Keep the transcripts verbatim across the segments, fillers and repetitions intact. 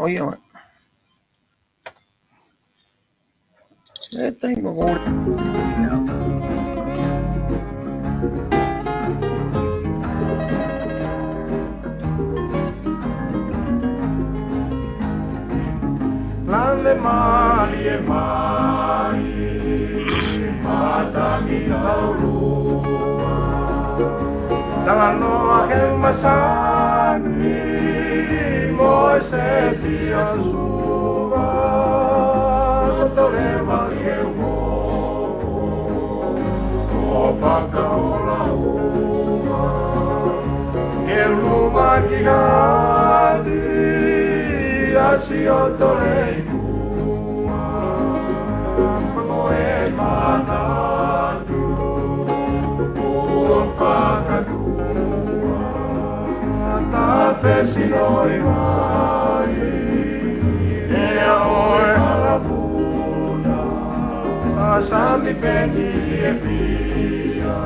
ʻOiauē. E taimi ko Lave mālie mai, matangi taulua. Talanoa he masani, mo e seti ʻa Suva. Toleva ke uo, ʻo fakaola ua. Ke luma ki hati, ʻa Siʻotoleikua. Mo e manatu, ʻo fakatua. Ta fesi ʻo e vai, ʻe ʻo e kalapuna. ʻA Sami Peni fiefia,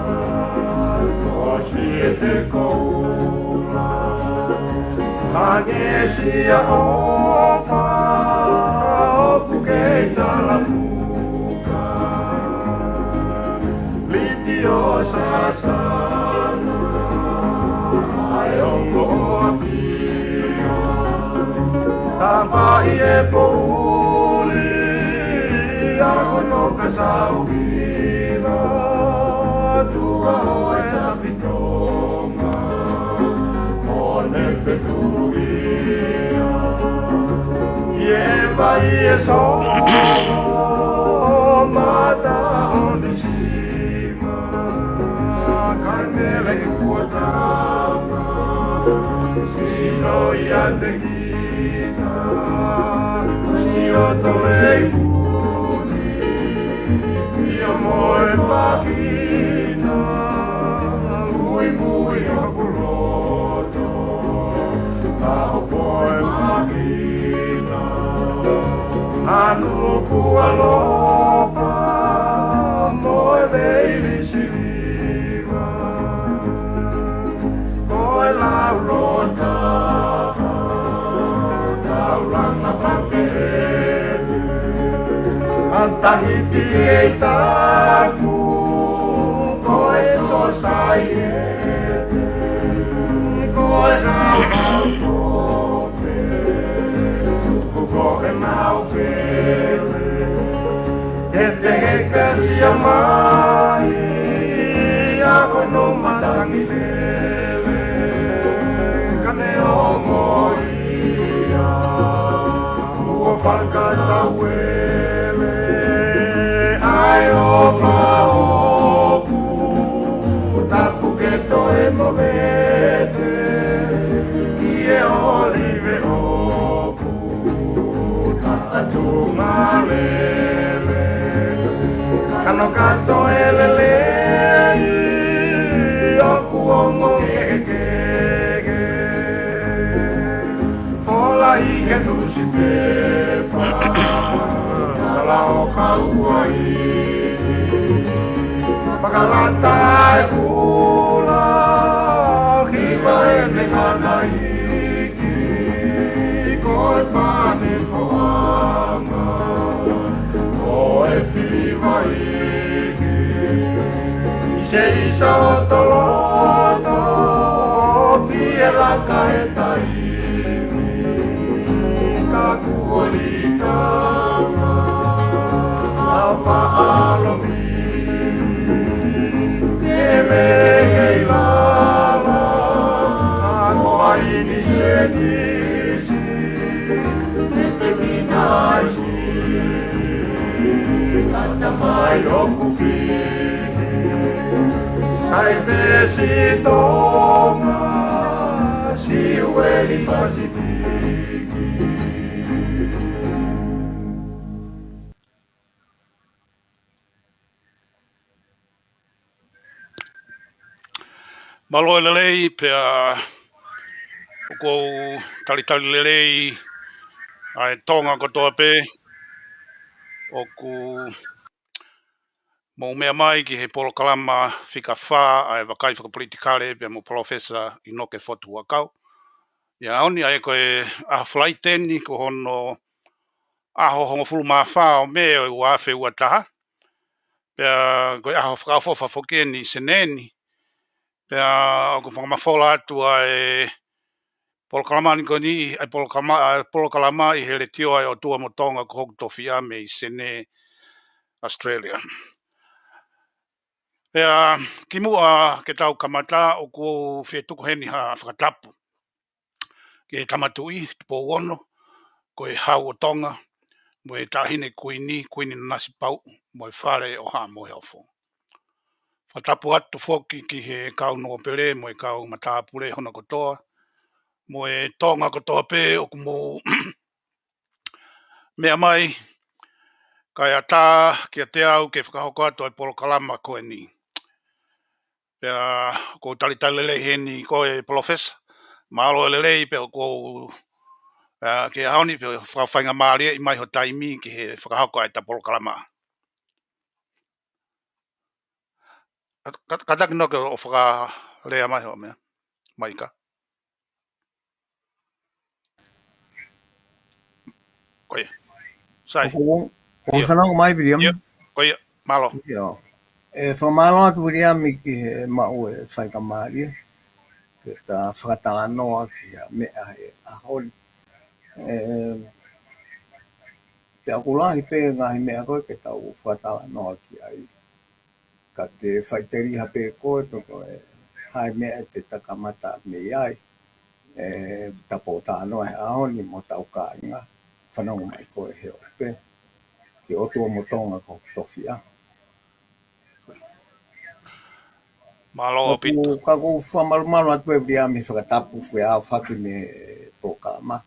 ko Siete Koula. Hangē siʻa ʻofa, ʻoku kei talamuka. Liti ʻo Sasana, ʻa e ongo ʻo Apia. Tapa ʻi he poʻuli, ʻa hono ka sauhila, tuʻa ʻo e tafitonga, ʻo ne fetulia. Ki he vai ʻe solo, mata ʻo ne sima, kae mele i kuatama, sino ia te kita, Siʻotoleikua ni, ia mo e fakina, muimui ʻoku loto, ka ʻoku ʻi ai e mahina, ʻa Nukuʻalofa, mo e veili siliva. Ko e lau lota, taulanga pake. ʻA Tahiti ʻe taku, ko e sosaiete. Ko e kau kau kope, tuku ko e mau pele. Ke pehe ka sia mai, ʻa ko no matangi lele, ka ne ongo ia, ʻo fakatauele, ʻa e ʻofa ʻoku, tapu ke toe movete, ʻi he ʻolive ʻoku, Ka atu malele, kano kato e lelei, ʻoku ongo kehekehe. Fola ʻi he nusipepa, kala ʻo kauaʻi. Fakalata e kula, hiva ʻene ngana iiki, ko e fani foʻanga, ko e fili vaiki. ʻI se isa ʻo toloto, fie laka e taimi, ka kuo lī tama, ʻa faʻa lomi. Ke mei lala, ʻa ko ai ni se nisi, te te kinaisi, kata mai ʻoku fili. Sai pē si Tonga, si ueli Pasifiki. Mālō e lelei, pea ʻoku ou talitali lelei ʻa e Tonga kotoa pē ʻoku mou meʻa mai ki he polokalama fika fā ʻa e vakai fakapolitikale pea mo Palōfesa ʻInoke Fotu Huʻakau. ʻI he ʻaho ni ʻa ē ko e ʻaho Falaite ni, ko hono ʻaho hongofulu mā fā ʻo Mē ʻo e ua afe ua taha. Pea ko e ʻaho fakaʻofoʻofa foki eni ʻi Senē ni. Pea ʻoku fakamafola atu ʻa e polokalama ni ko eni, ʻa e polokalama, ʻa e polokalama ʻi he Letiō ʻa e ʻOtua mo Tonga ko hoku tofiʻa mei Senē, Australia. Pea kimuʻa ke tau kamata ʻoku ou fie tuku heni ha fakatapu ki he Tama Tuʻi, Tupou Ono, ko e Hau ʻo Tonga, mo e Taʻahine Kuini, Kuini Nanasipauʻu, mo e Fale ʻo Haʻa Moheofo. Fakatapu atu foki ki he kau nōpele mo e kau matāpule hono kotoa, mo e Tonga kotoa pē ʻoku mou meʻa mai, kae ʻatā kiate au ke fakahoko atu ʻa e polokalama ko eni. Pea ʻoku ou talitali lelei heni koe Palōfesa, mālō e lelei pea ʻoku ou, ʻa, ki he ʻaho ni pea fakafaingamālieʻi mai ho taimi ki he fakahoko ʻa ʻeta polokalama. Ka, ka, kātaki noa ke ʻo fakalea mai ho meʻa, Maika. Ko ia. Sai. ʻOku ou, ʻoku ou ʻIo. fanongo mai, Viliami. ʻIo. Ko ia. Mālō. ʻIo. ʻE, fakamālō atu, Viliami, ki he maʻu e faingamālie ke ta fakatalanoa ki ha meʻa he ʻaho ni. ʻE, pea ʻoku lahi pē ngaahi meʻa ko ē ke tau fakatalanoa ki ai. Ka ke faʻiteliha pē koe pe ko e hā e meʻa te ta kamata mei ai. ʻE, ta pōtalanoa he ʻaho ni mo hotau kāinga. Fanongo mai koe he ope. Ki he ʻOtua mo Tonga ko hoku tofiʻa. Mālō ʻaupito. Ka ʻoku ou fakamalumalu atu pē, Viliami, he fakatapu kuo aofaki mei he polokalama.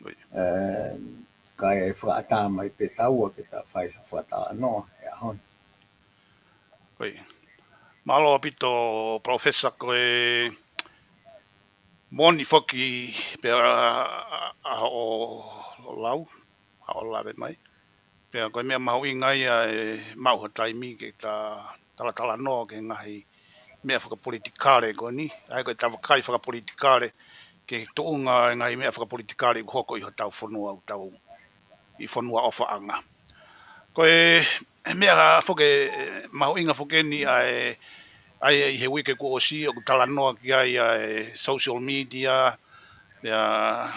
Ko ia. ʻE, kae fakaʻatā mai pē taua ke ta fai ha fakatalanoa he ʻaho ni. Ko ia. Mālō ʻaupito, Palōfesa, ko e moʻoni foki pea ʻa, ʻa, ʻa hoʻo lau, ʻa hoʻo lave mai. Pea ko e meʻa mahuʻinga ia ʻe maʻu ha taimi ke ta talatalanoa ki he ngaahi meʻa fakapolitikale ko eni, ʻa ia ko ʻeta vakai fakapolitikale ki he tuʻunga e ngaahi meʻa fakapolitikale ʻoku hoko ʻi hotau fonua, ʻoku tau ʻi fonua ʻofaʻanga. Ko e meʻa foki ʻe mahuʻinga foki eni ʻa e, ʻa ia ʻi he uike kuo ʻosi ʻoku talanoa ki ai ʻa e social media, pea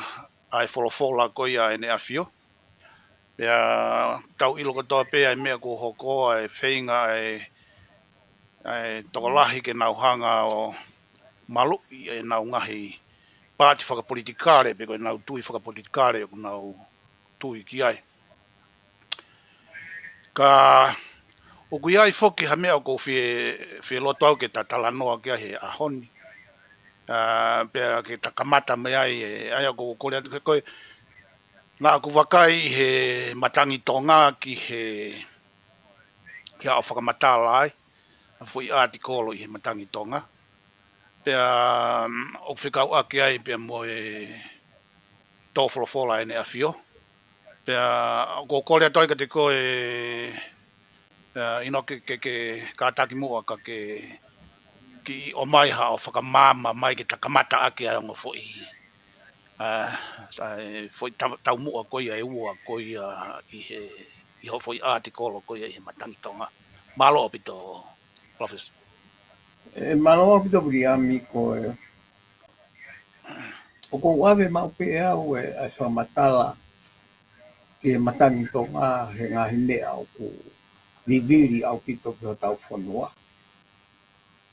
ʻa e folofola ko ia ʻa ʻEne ʻAfio. Pea tau ʻilo kotoa pē ʻa e meʻa kuo hoko, ʻa e feinga ʻa e, ʻa e tokolahi ke nau hanga ʻo maluʻi ʻenau ngaahi paati fakapolitikale, pe ko ʻenau tui fakapolitikale ʻoku nau tui ki ai. Ka ʻoku ʻi ai foki ha meʻa ʻoku ou fie, fie loto au ke ta talanoa ki ai he ʻaho ni. ʻA, pea ke ta kamata mei ai, ʻe, ʻa ia ʻoku ou kole atu ke koe, naʻa ku vakai ʻi he Matangi Tonga ki he, ki haʻo fakamatala ai, ʻa e foʻi ʻātikolo ʻi he Matangi Tonga. Pea, mm, ʻoku fekauʻaki ai pea mo e tō folofola ʻa ʻEne ʻAfio. Pea ʻoku ou kole atu ai kiate koe, ʻa, ʻInoke ke, ke kātaki muʻa ka ke kiʻi ʻomai haʻo fakamaama mai ke ta kamata ʻaki ʻa e ongo foʻi, ʻa, ʻa e foʻi tau-, taumuʻa ko ia ʻe ua ko ia ʻi he, ʻi hoʻo foʻi ʻātikolo ko ia ʻi he Matangi Tonga. Mālō ʻaupito, Palōfesa. ʻE, mālō ʻaupito Viliami, ko e, ʻoku ou ʻave maʻu pē au e, ʻa e fakamatala ki he Matangi Tonga he ngaahi meʻa ʻoku vivili ʻaupito ki hotau fonua.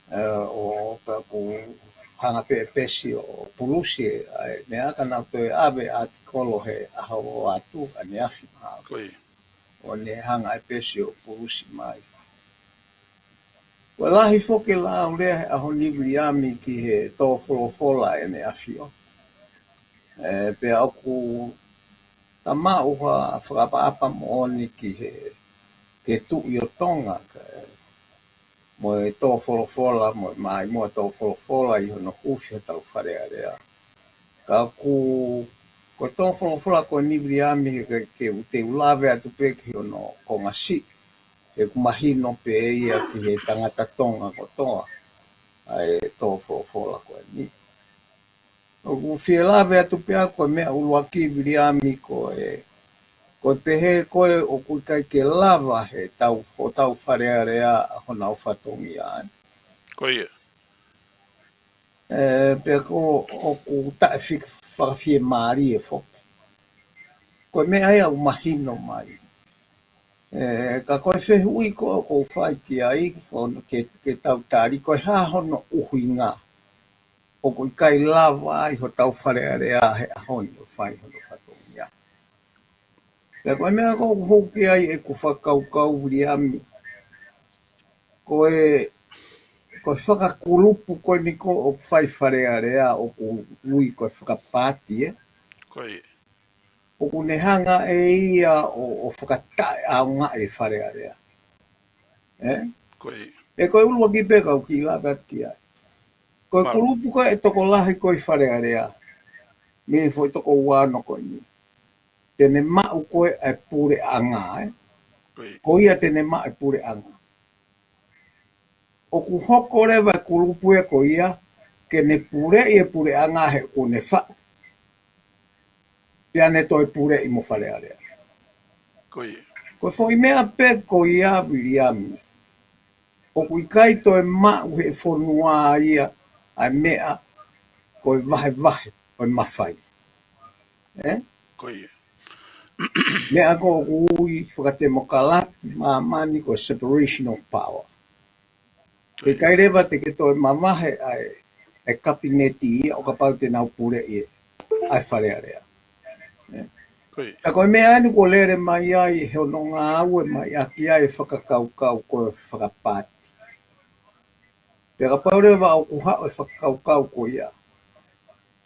ʻE, ʻo pea ʻoku hanga pē ʻe Pesi ʻo pulusi ʻa e meʻa ka nau toe ʻave ʻātikolo he ʻaho ʻo atu ʻaneafi mahalo. Ko ia. ʻO ne hanga ʻe Pesi ʻo pulusi mai. Ua lahi foki e lau lea he ʻaho ni Viliami ki he tō folofola ʻa ʻEne ʻAfio. ʻE, pea ʻoku ta maʻu ha fakaʻapaʻapa moʻoni ki he, ki he Tuʻi ʻo Tonga, ka, mo e tō folofola, mo e maʻimoa tō folofola ʻi hono huufi hotau Fale Alea. Ka ʻoku, ko e tō folofola ko eni Viliami he ke, ke u te u lave atu pē ki hono konga siʻi, he ʻoku mahino pē ia ki he tangata Tonga kotoa, ʻa e tō folofola ko eni. ʻO ʻoku ou fie lave atu pē au ko e meʻa ʻuluaki Viliami ko e, ko e pehē ko ē ʻoku ʻikai ke lava he tau, hotau Fale Alea ʻa honau fatongia ai. Ko ia. ʻE, pea ko ʻoku taʻe fik-, fakafiemālie foki. Ko e meʻa ia ʻoku mahino mai. ʻE, ka ko e fehuʻi ko ē ʻoku ou fai ki ai, ʻo ke, ke tau tali, ko e hā hono ʻuhinga ʻoku ʻikai lava ai hotau Fale Alea he ʻaho ni ʻo fai hono fatongia. Pea ko e meʻa ko ē ʻoku hoko ai ʻeku fakakaukau Viliami. Ko e, ko e fakakulupu ko eni ko ē ʻoku fai Fale Alea ʻoku ui ko e fakapaati, ē? Ko ia. ʻOku ne hanga ʻe ia ʻo, ʻo fakataʻeʻaongaʻi e Fale Alea. Ē? Ko ia. ʻE ko e ʻuluaki pē ka u kiʻi lave atu ki ai. Ko e kulupu ko ē ʻe tokolahi ko ē ʻi Fale Alea. Mei he foʻi toko ua ono ko eni. Te ne maʻu ko ē ʻa e puleʻanga, ē? Ko ia. Ko ia te ne maʻu e puleʻanga. ʻOku hoko leva e kulupu ē ko ia, ke ne puleʻi e puleʻanga he ʻoku ne faʻu. Pea ne toe puleʻi mo Fale Alea. Ko ia. Ko e foʻi meʻa pē ko ia Viliami. ʻOku ʻikai toe maʻu he fonua ia ʻa e meʻa ko e vahevahe ʻo e mafai. Ē? Ko ia. Meʻa ko ē ʻoku ui fakatemokalati māmani ko e separation of power. Ko ia. ʻIkai leva te ke toe mavahe ʻa e, e kapineti ia ʻo kapau te nau puleʻi ʻa e Fale Alea. Ē? Ko ia. Ka ko e meʻa eni kuo lele mai ai he ono ngāue mai ʻaki ai e fakakaukau ko e fakapaati. Pea kapau leva ʻoku haʻu e fakakaukau ko ia.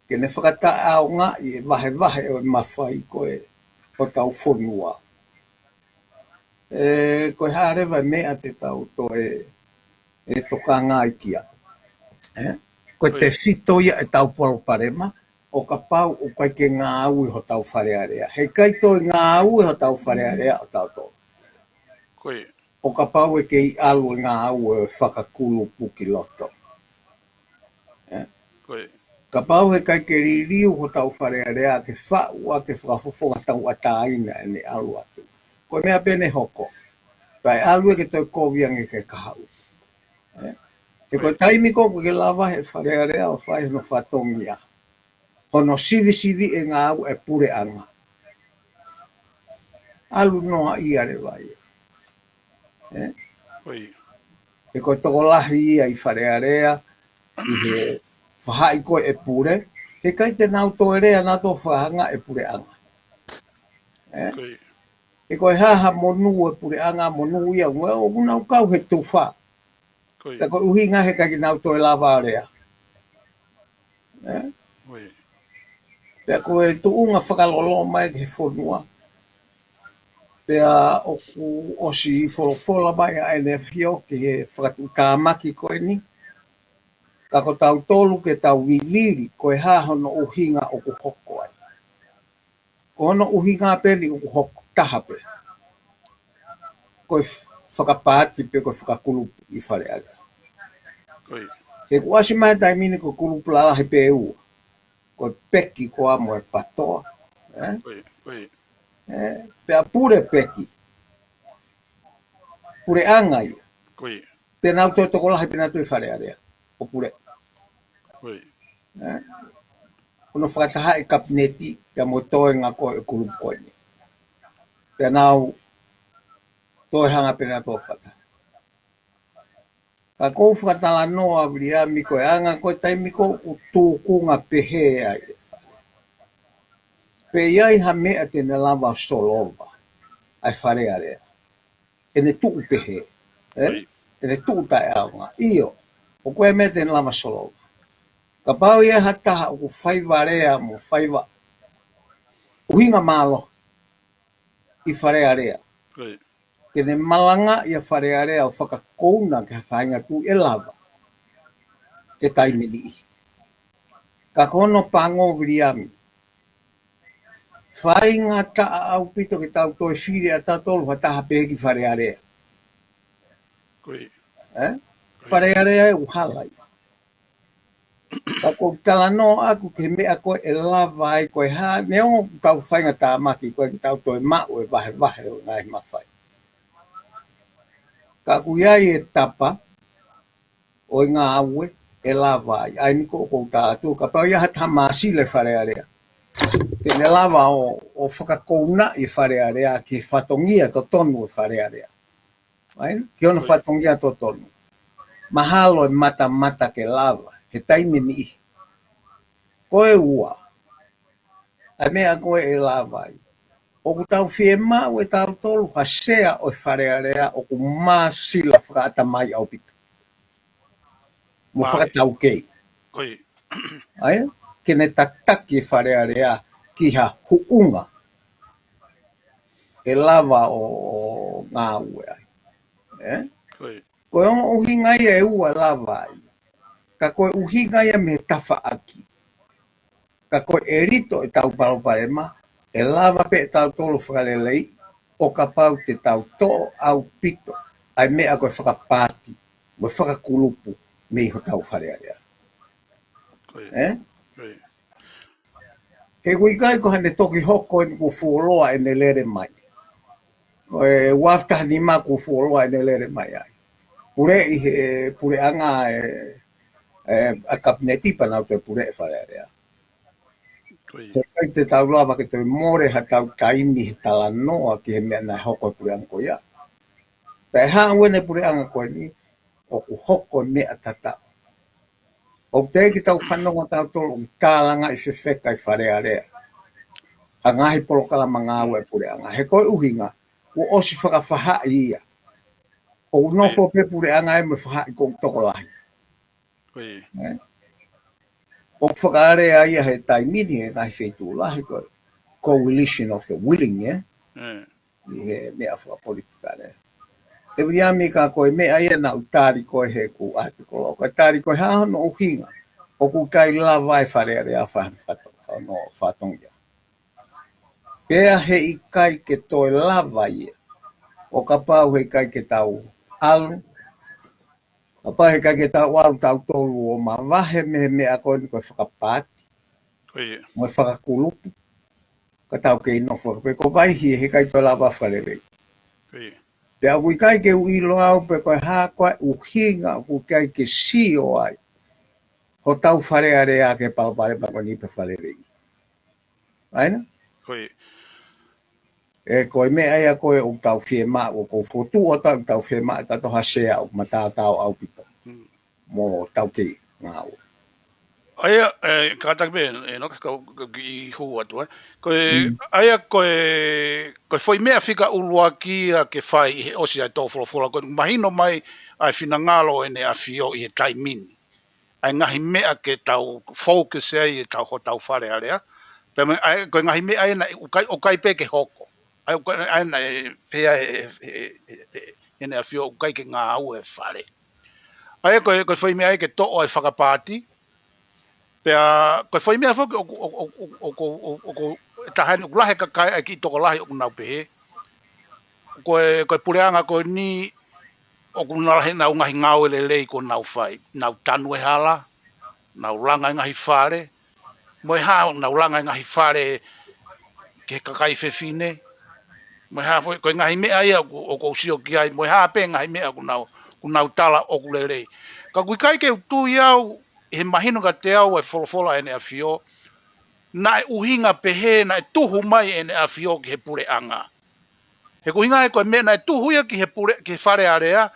Ke ne fakataʻeʻaongaʻi e vahevahe ʻo e mafai ko ē hotau fonua. ʻE, ko e hā leva e meʻa te tau toe, ʻe tokanga ai ki ai. Ē? Ko e, ko ia, tefito ia ʻetau palopalema, ʻo kapau ʻoku ʻikai ke ngāue hotau Fale Alea. He ʻikai toe ngāue hotau Fale Alea ʻo tautolu. Ko ia. ʻO kapau ʻe kei ʻalu e ngāue ʻo e fakakulupu ki loto. Ē? Ko ia. Kapau he ʻikai ke liliu hotau Fale Alea ke faʻu ʻa e fakafofonga tauʻatāina ʻene ʻalu atu. Ko e meʻa pē ʻe hoko. Kae ʻalu ē ke toe kovi ange ke kahaʻu. Ē? He ko e, ko ia, taimi ko ē ʻoku ke lava he Fale Alea ʻo fai hono fatongia. Hono sivisiviʻi e ngāue e puleʻanga. ʻAlu noaʻia leva ia. Ē? Ko ia. He ko e tokolahi ia ʻi Fale Alea, ʻi he faʻahi ko ē e pule, he ʻikai te nau toe lea naʻa toe fakahanga e puleʻanga. Ē? Ko ia. He ko e hā ha monū e puleʻanga, monū ia, ʻoku nau kau he tufa. Ko ia. Pea ko e ʻuhinga he ʻikai ke nau toe lava lea. Ē? Ko ia. Pea ko e tuʻunga fakaloloma ia ki he fonua. Pea ʻoku ʻosi folofola mai ʻa ʻEne ʻAfio ki he fakatuʻutāmaki ko eni. Ka ko tautolu ke tau vivili, ko e hā hono ʻuhinga ʻoku hoko ai. Ko hono ʻuhinga pē eni ʻoku hoko taha pē. Ko e f-, fakapaati pe ko e fakakulupu ʻi Fale Alea. Ko ia. He kuo ʻasi mai taimi ni ko e kulupu lalahi pē ʻe ua. Ko e peki ko ē mo e patoa. Ē? Ko ia, ko ia. Ē? Pea pule peki. Puleʻanga ia. Ko ia. Pea nau toe tokolahi pē nautolu ʻi Fale Alea. ʻO pule. Ko ia. Ē? Hono fakatahaʻi kapineti, pea mo e toenga ko ē e kulupu ko eni. Pea nau toe hanga pē nautolu ʻo fakataha. Ka ʻoku ou fakatalanoa Viliami ko e anga ko e taimi ko ē ʻoku tūkunga pehē ai. Pe ʻi ai ha meʻa te ne lava solova. ʻA e Fale Alea. ʻEne tuʻu pehē, ē? ʻIo. ʻEne tuʻu taʻeʻaonga. ʻIo, ʻoku ʻi ai e meʻa te ne lava solova. Kapau ʻe ʻi ai ha taha ʻoku faiva lea mo faiva ʻuhinga mālohi ʻi Fale Alea. ʻIo. Ke ne malangaʻi ʻa Fale Alea ʻo fakakouna ki ha faʻahinga tuʻi ʻe lava. He taimi niʻihi. Ka ko hono pango Viliami. Faingataʻa ʻaupito ke tau toe fili ʻa tautolu ha taha pē ki Fale Alea. Ko ia. Ē? Ko ia. Fale Alea ʻoku hala ia. Ka ko e talanoa ʻaku ki he meʻa ko ē ʻe lava ai ko e hā, neongo ʻoku tau faingatāmaki ko ē ke tau toe maʻu e vahevahe ʻo e ngaahi mafai. Ka ʻoku ʻi ai e tapa ʻo e ngāue ʻe lava ai. ʻA eni ko ē ʻoku ou tala atu, kapau ʻe ʻi ai ha taha māsila ʻi Fale Alea, te ne lava ʻo, ʻo fakakounaʻi e Fale Alea ki he fatongia totonu e Fale Alea. ʻA eni, ki hono fatongia totonu. Mahalo ʻe matamata ke lava, he taimi ʻe niʻihi. Ko e ua, ʻa e meʻa ko ē ʻe lava ai. ʻOku tau fiemaʻu ʻe tautolu ha sea ʻo e Fale Alea ʻoku māsila fakaʻatamai ʻaupito. Mo fakataukei. ʻA ia, ke ne tataki e Fale Alea ki ha huʻunga ʻe lava ʻo, ʻo ngāue ai. ʻE? Ko e ongo ʻuhinga ia ʻe ua lava ai. Ka ko e ʻuhinga ia mei he tafaʻaki. Ka ko e ʻelito ʻetau palopalema, ʻe lava pē ʻe tautolu fakalelei, ʻo kapau te tau toʻo ʻaupito ʻa e meʻa ko e fakapaati, mo e fakakulupu mei hotau Fale Alea. ʻE? He ʻoku ʻikai ko haʻane toki hoko eni kuo fuoloa ʻene lele mai. ʻE, ua afe taha nima kuo fuoloa ʻene lele mai ai. Puleʻi he puleʻanga e, e, ʻa e kapineti pea nau toe puleʻi e Fale Alea. Ko ia. Ko e ʻikai te tau lava ke toe mole haʻatau taimi he talanoa ki he meʻa naʻe hoko he puleʻanga ko ia. Pea haʻu eni e puleʻanga ko eni, ʻoku hoko e meʻa tatau. ʻOku teʻeki ke tau fanongo tautolu ʻoku tālangaʻi fefeka ʻi Fale Alea ha ngaahi polokalama ngāue ʻa e puleʻanga. He ko e ʻuhinga, kuo ʻosi fakafaʻahi ia. ʻOku nofo pē puleʻanga ʻe mo e faʻahi ko e tokolahi. ʻE? ʻOku fakalea ia he taimi ni he ngaahi feituʻu lahi ko e coalition of the willing, ʻe? ʻI he meʻa fakapolitikale. ʻE Viliami, ka ko e meʻa ia naʻa ku tali ko ē he ʻeku ʻatikolo. Ko e tali ko ē hā hono ʻuhinga ʻoku ʻikai lava e Fale Alea ʻo fai hono fato-, hono fatongia. Pea he ʻikai ke toe lava ia. ʻO kapau he ʻikai ke tau ʻalu. Kapau he ʻikai ke tau ʻalu tautolu ʻo mavahe mei he meʻa ko eni ko e fakapaati. Mo e fakakulupu. Ka tau kei nofo pē ko Vaihi he ʻikai toe lava fakalelei. Pea ʻoku ʻikai ke u ʻilo au pe ko e hā ko e ʻuhinga ʻoku ʻikai ke sio ai hotau Fale Alea ki he palopalema ko eni pe fakalelei. ʻA ia? ʻE ko e meʻa ia ko ē ʻoku tau fiemaʻu, ʻoku ou fokotuʻu atu ʻoku tau fiemaʻu ʻe tautolu ha sea ʻoku mataotao ʻaupito. Mo taukei ngāue. ʻA ia, ʻe, kātaki pē, ʻe, no, ka, ka, ka, kiʻi hū atu, ʻe. Ko e, ʻa ia, ko e, ko e foʻi meʻa fika ʻuluaki ia ke fai ʻi he ʻosi ʻa e tō folofola, ko e mahino mai ʻa e finangalo ʻEne ʻAfio ʻi he taimi ni. ʻA e ngaahi meʻa ke tau focus ai ʻetau hotau Fale Alea. Pea mo e, ʻa e, ko e ngaahi meʻa ʻe na, ʻoku ʻikai, ʻoku ʻikai pē ke hoko. ʻA e, ʻoku ʻikai, ʻa e na, ʻe, pea ʻe, ʻe, ʻe, ʻe, ʻEne ʻAfio ʻoku ʻikai ke ngāue e fale. ʻA ia ko e, ko e foʻi meʻa ia ke toʻo e fakapaati. Pea ko e foʻi meʻa foki ʻoku, ʻoku, ʻoku, ʻoku, ʻoku, ʻoku, ʻe taha eni ʻoku lahi e kakai ʻa e kiʻi tokolahi ʻoku nau pehē. Ko e, ko e puleʻanga ko eni ʻoku nau lahi ʻenau ngaahi ngāue lelei kuo nau fai. Nau tanu e hala, nau langa e ngaahi fale, mo e hā, nau langa e ngaahi fale ki he kakai fefine, mo e hā, ko e ngaahi meʻa ia ʻoku, ʻoku ou sio ki ai, mo e hā pē ngaahi meʻa ʻoku nau, ʻoku nau tala ʻoku lelei. Ka ʻoku ʻikai ke u tui au, ʻi he mahino kiate au ʻa e folofola ʻEne ʻAfio, naʻe ʻuhinga pehē, naʻe tuhu mai ʻEne ʻAfio ki he puleʻanga. He ko e ʻuhinga he ko e meʻa naʻe tuhu ia ki he pule, ki he Fale Alea,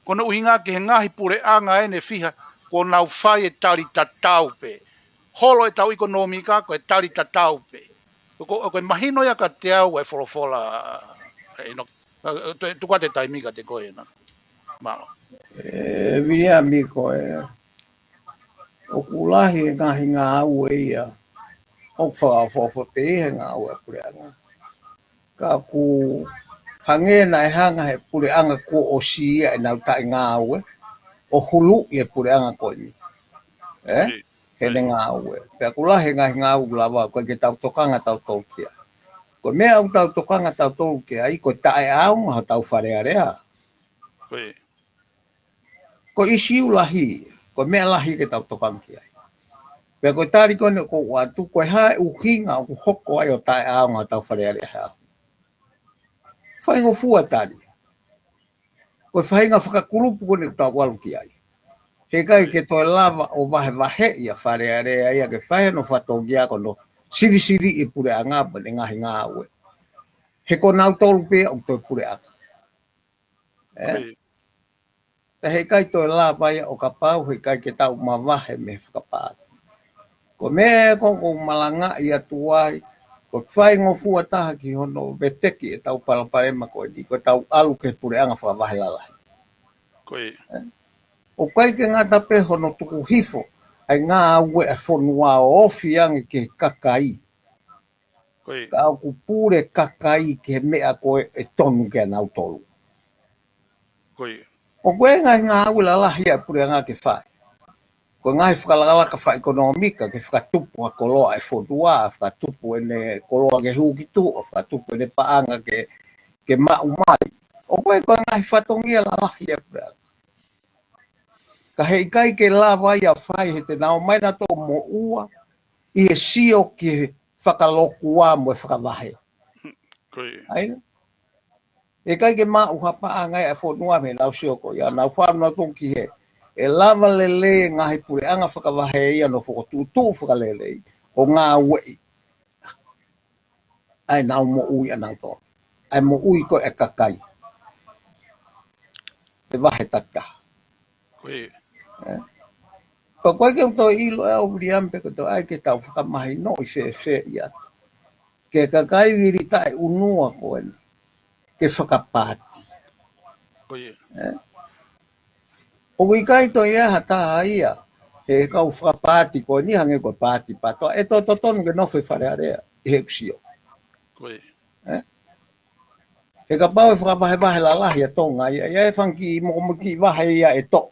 ko hono ʻuhinga ki he ngaahi puleʻanga ʻe fiha, kuo nau fai e tali tatau pē. Holo ʻetau ʻekonōmika, ko e tali tatau pē. Ko, ko, ko e mahino ia kiate au ʻa e folofola, ʻe, ʻInoke, ʻe, tuku atu e taimi kiate koe ena. Mālō. ʻE, Viliami ko e, ʻoku lahi e ngaahi ngāue ia, ʻoku fakaʻofoʻofa pē he ngāue ʻa e puleʻanga. Ka ʻoku hangē naʻe hanga he puleʻanga kuo ʻosi ia ʻenau taʻe ngāue, ʻo huluʻi e puleʻanga ko eni. ʻE? Heʻene ngāue. Pea ʻoku lahi e ngaahi ngāue ʻoku lava, ʻoku ʻikai ke tau tokanga tautolu ki ai. Ko e meʻa ʻoku tau tokanga tautolu ki ai, ko e taʻeʻaonga hotau Fale Alea. Ko e ʻisiū lahi, ko e meʻa lahi ke tau tokanga ki ai. Pea ko e tali ko eni ʻoku ou ʻoatu, ko e hā e ʻuhinga ʻoku hoko ai ʻo taʻeʻaonga ʻetau Fale Alea he ʻaho. Faingofua tali. Ko e faʻahinga fakakulupu ko eni ʻoku tau ʻalu ki ai. He ʻikai ke toe lava ʻo vahevaheʻi ʻa Fale Alea ia ke fai hono fatongia ko hono sivisiviʻi e puleʻanga mo ʻene ngaahi ngāue. He ko nautolu pē ʻoku toe puleʻanga. ʻE? Pea he ʻikai toe lava ia ʻo kapau he ʻikai ke tau mavahe mei he fakapaati. Ko e meʻa ko ē ʻoku ou malangaʻi atu ai, ko e faingofua taha ki hono veteki ʻetau palopalema ko eni, ko ʻetau ʻalu ki he puleʻanga fakavahe lalahi. ʻOku ʻikai ke ngata pē hono tuku hifo ʻa e ngāue ʻa e fonua ʻo ofi ange ki he kakai. Ka ʻoku pule kakai ki he meʻa ko ē ʻe tonu kia nautolu. ʻOku ʻi ai e ngaahi ngāue lalahi ʻa e puleʻanga ke fai. Ko e ngaahi fakalakalaka fakaʻekonōmika ke fakatupu ʻa e koloa ʻa e fonua, fakatupu ʻene koloa ke hū ki tuʻa, fakatupu ʻene paʻanga ke, ke maʻu mai. ʻOku ʻi ai ko e ngaahi fatongia lalahi ʻa e puleʻanga. Ka he ʻikai ke lava ia ʻo fai he te nau ō mai nautolu ʻo moʻua ʻi he sio ki he fakalokua mo e fakavahe. ʻIkai ke maʻu ha paʻanga ia ʻa e fonua mei heʻenau sio ko ia, nau fānau atu ki he ʻe lava lelei e ngaahi puleʻanga fakavahe ia ʻo fokotuʻutuʻu fakalelei ʻo ngāueʻi ʻa ʻenau moʻui ʻanautolu. ʻA e moʻui ko ē ʻa e kakai. ʻE vahe takitaha. ʻE. Ka ʻoku ʻikai ke u toe ʻilo ʻe au Viliami pe ko e toe ʻai ke tau fakamahinoʻi fēfē ia. Ke kakai vili taʻeʻunua ko eni. Ke fakapaati. ʻE. ʻOku ʻikai toe ʻi ai ha taha ia he kau fakapaati ko eni hangē ko e paati PATOA ʻe toe totonu ke nofo he Fale Alea ʻi heʻeku sio. ʻE? He kapau ʻe fakavahevahe lalahi ʻa Tonga ia, ʻe ʻi ai e fanga kiʻi mokomoko kiʻi vahe ia ʻe toʻo.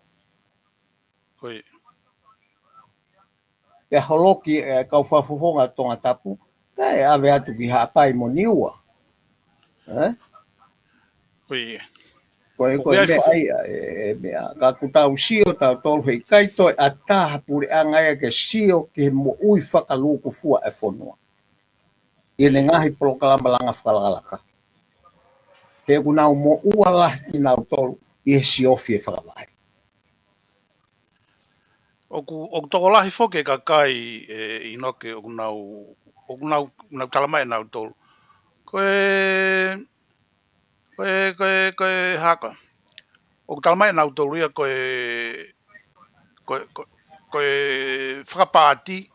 Pea holoki e kau fakafofonga Tongatapu, kae ʻave atu ki Haʻapai mo Niua. ʻE? Ko e, ko e meʻa ia, e, e meʻa. Ka ʻoku tau sio tautolu he ʻikai toe ʻatā ha puleʻanga ia ke sio ki he moʻui fakalūkufua ʻa e fonua. ʻI heʻene ngaahi polokalama langa fakalakalaka. He ʻoku nau moʻua lahi kinautolu ʻi he siofi e fakavahe. ʻOku, ʻoku tokolahi foki e kakai ʻe ʻInoke ʻoku nau, ʻoku nau, nau talamai ʻe nautolu. Ko e, ko e, ko e, ko e haka. ʻOku talamai ʻe nautolu ia ko e, ko e, ko e, ko e fakapaati,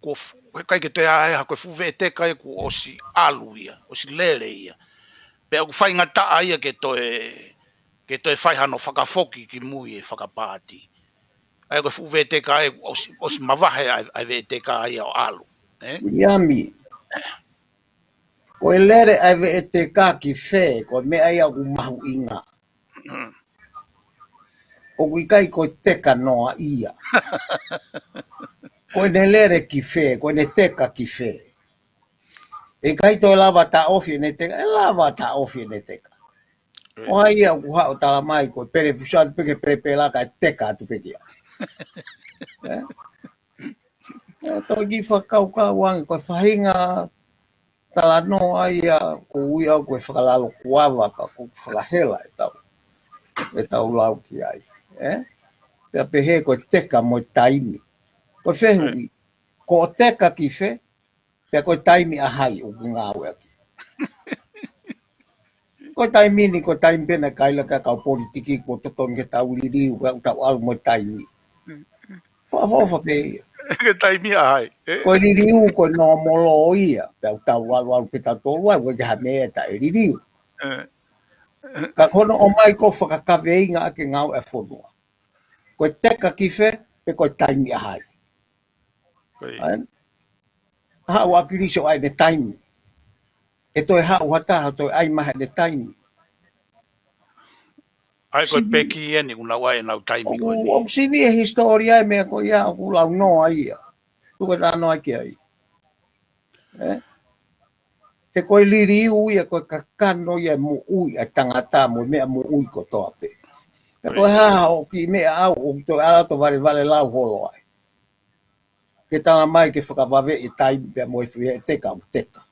ko f-, he ʻikai ke toe ʻi ai ha ko e fuʻu veʻeteka ia kuo ʻosi ʻalu ia, ʻosi lele ia. Pea ʻoku faingataʻa ia ke toe, ke toe fai hano fakafoki ki mui e fakapaati. ʻA ia ko e fuʻu veʻeteka ia kuo ʻosi, ʻosi mavahe ʻa e, ʻa e veʻeteka ia ʻo ʻalu. ʻE? Viliami. Ko e lele ʻa e veʻeteka ki fē, ko e meʻa ia ʻoku mahuʻinga. ʻOku ʻikai ko e teka noa ia. Ko ʻene lele ki fē, ko ʻene teka ki fē. ʻE ʻikai toe lava taʻofi ʻene teka, ʻe lava taʻofi ʻene teka. ʻO hai ia ʻoku haʻu ʻo talamai ko e pele pusa atu pē ke pele pela kae teka atu pē kia. ʻE? ʻE, tau kiʻi fakakaukau ange, ko e faʻahinga talanoa ia, ʻoku ui au ko e fakalalo kuava ka ʻoku fakahela ʻetau, ʻetau lau ki ai. ʻE? Pea pehē ko e teka mo e taimi. Ko e fehuʻi, ko e teka ki fē, pea ko e taimi ʻa hai ʻoku ngāueʻaki. Ko e taimi ni, ko e taimi pē naʻe kaila ki ai e kau politiki kuo totonu ke tau liliu, pea ʻoku tau ʻalu mo e taimi. Fakaʻofoʻofa pē ia. Ko e taimi ʻa hai, ʻe? Ko e liliu, ko e nōmolo ia, pea ʻoku tau ʻalu ʻalu pē tautolu ai, ʻoku ʻikai ha meʻa ʻe taʻeliliu. ʻE. Ka ko hono ʻomai ko e fakakaveinga ʻaki e ngāue ʻa e fonua. Ko e teka ki fē, pe ko e taimi ʻa hai. ʻAi. Haʻu ʻa ʻAkilisi ʻo ʻai ʻene taimi. ʻE toe haʻu ha taha, toe ʻai mai ʻene taimi. ʻAi ko e peki eni ʻoku nau ʻai ʻenau taimi ko eni. ʻOku sivi e hisitōlia e meʻa ko ia ʻoku lau noa ia. Tuku e talanoa ki ai. ʻE? He ko e liliu ia, ko e kakano ia e moʻui ʻa e tangata mo e meʻa moʻui kotoa pē. Pea ko e hā ʻoku kiʻi meʻa ʻaʻau, ʻoku toe ʻalu atu ʻo valevale lau holo ai. ke tala mai ke fakavave e taimi pea mo e fie teka ʻoku teka.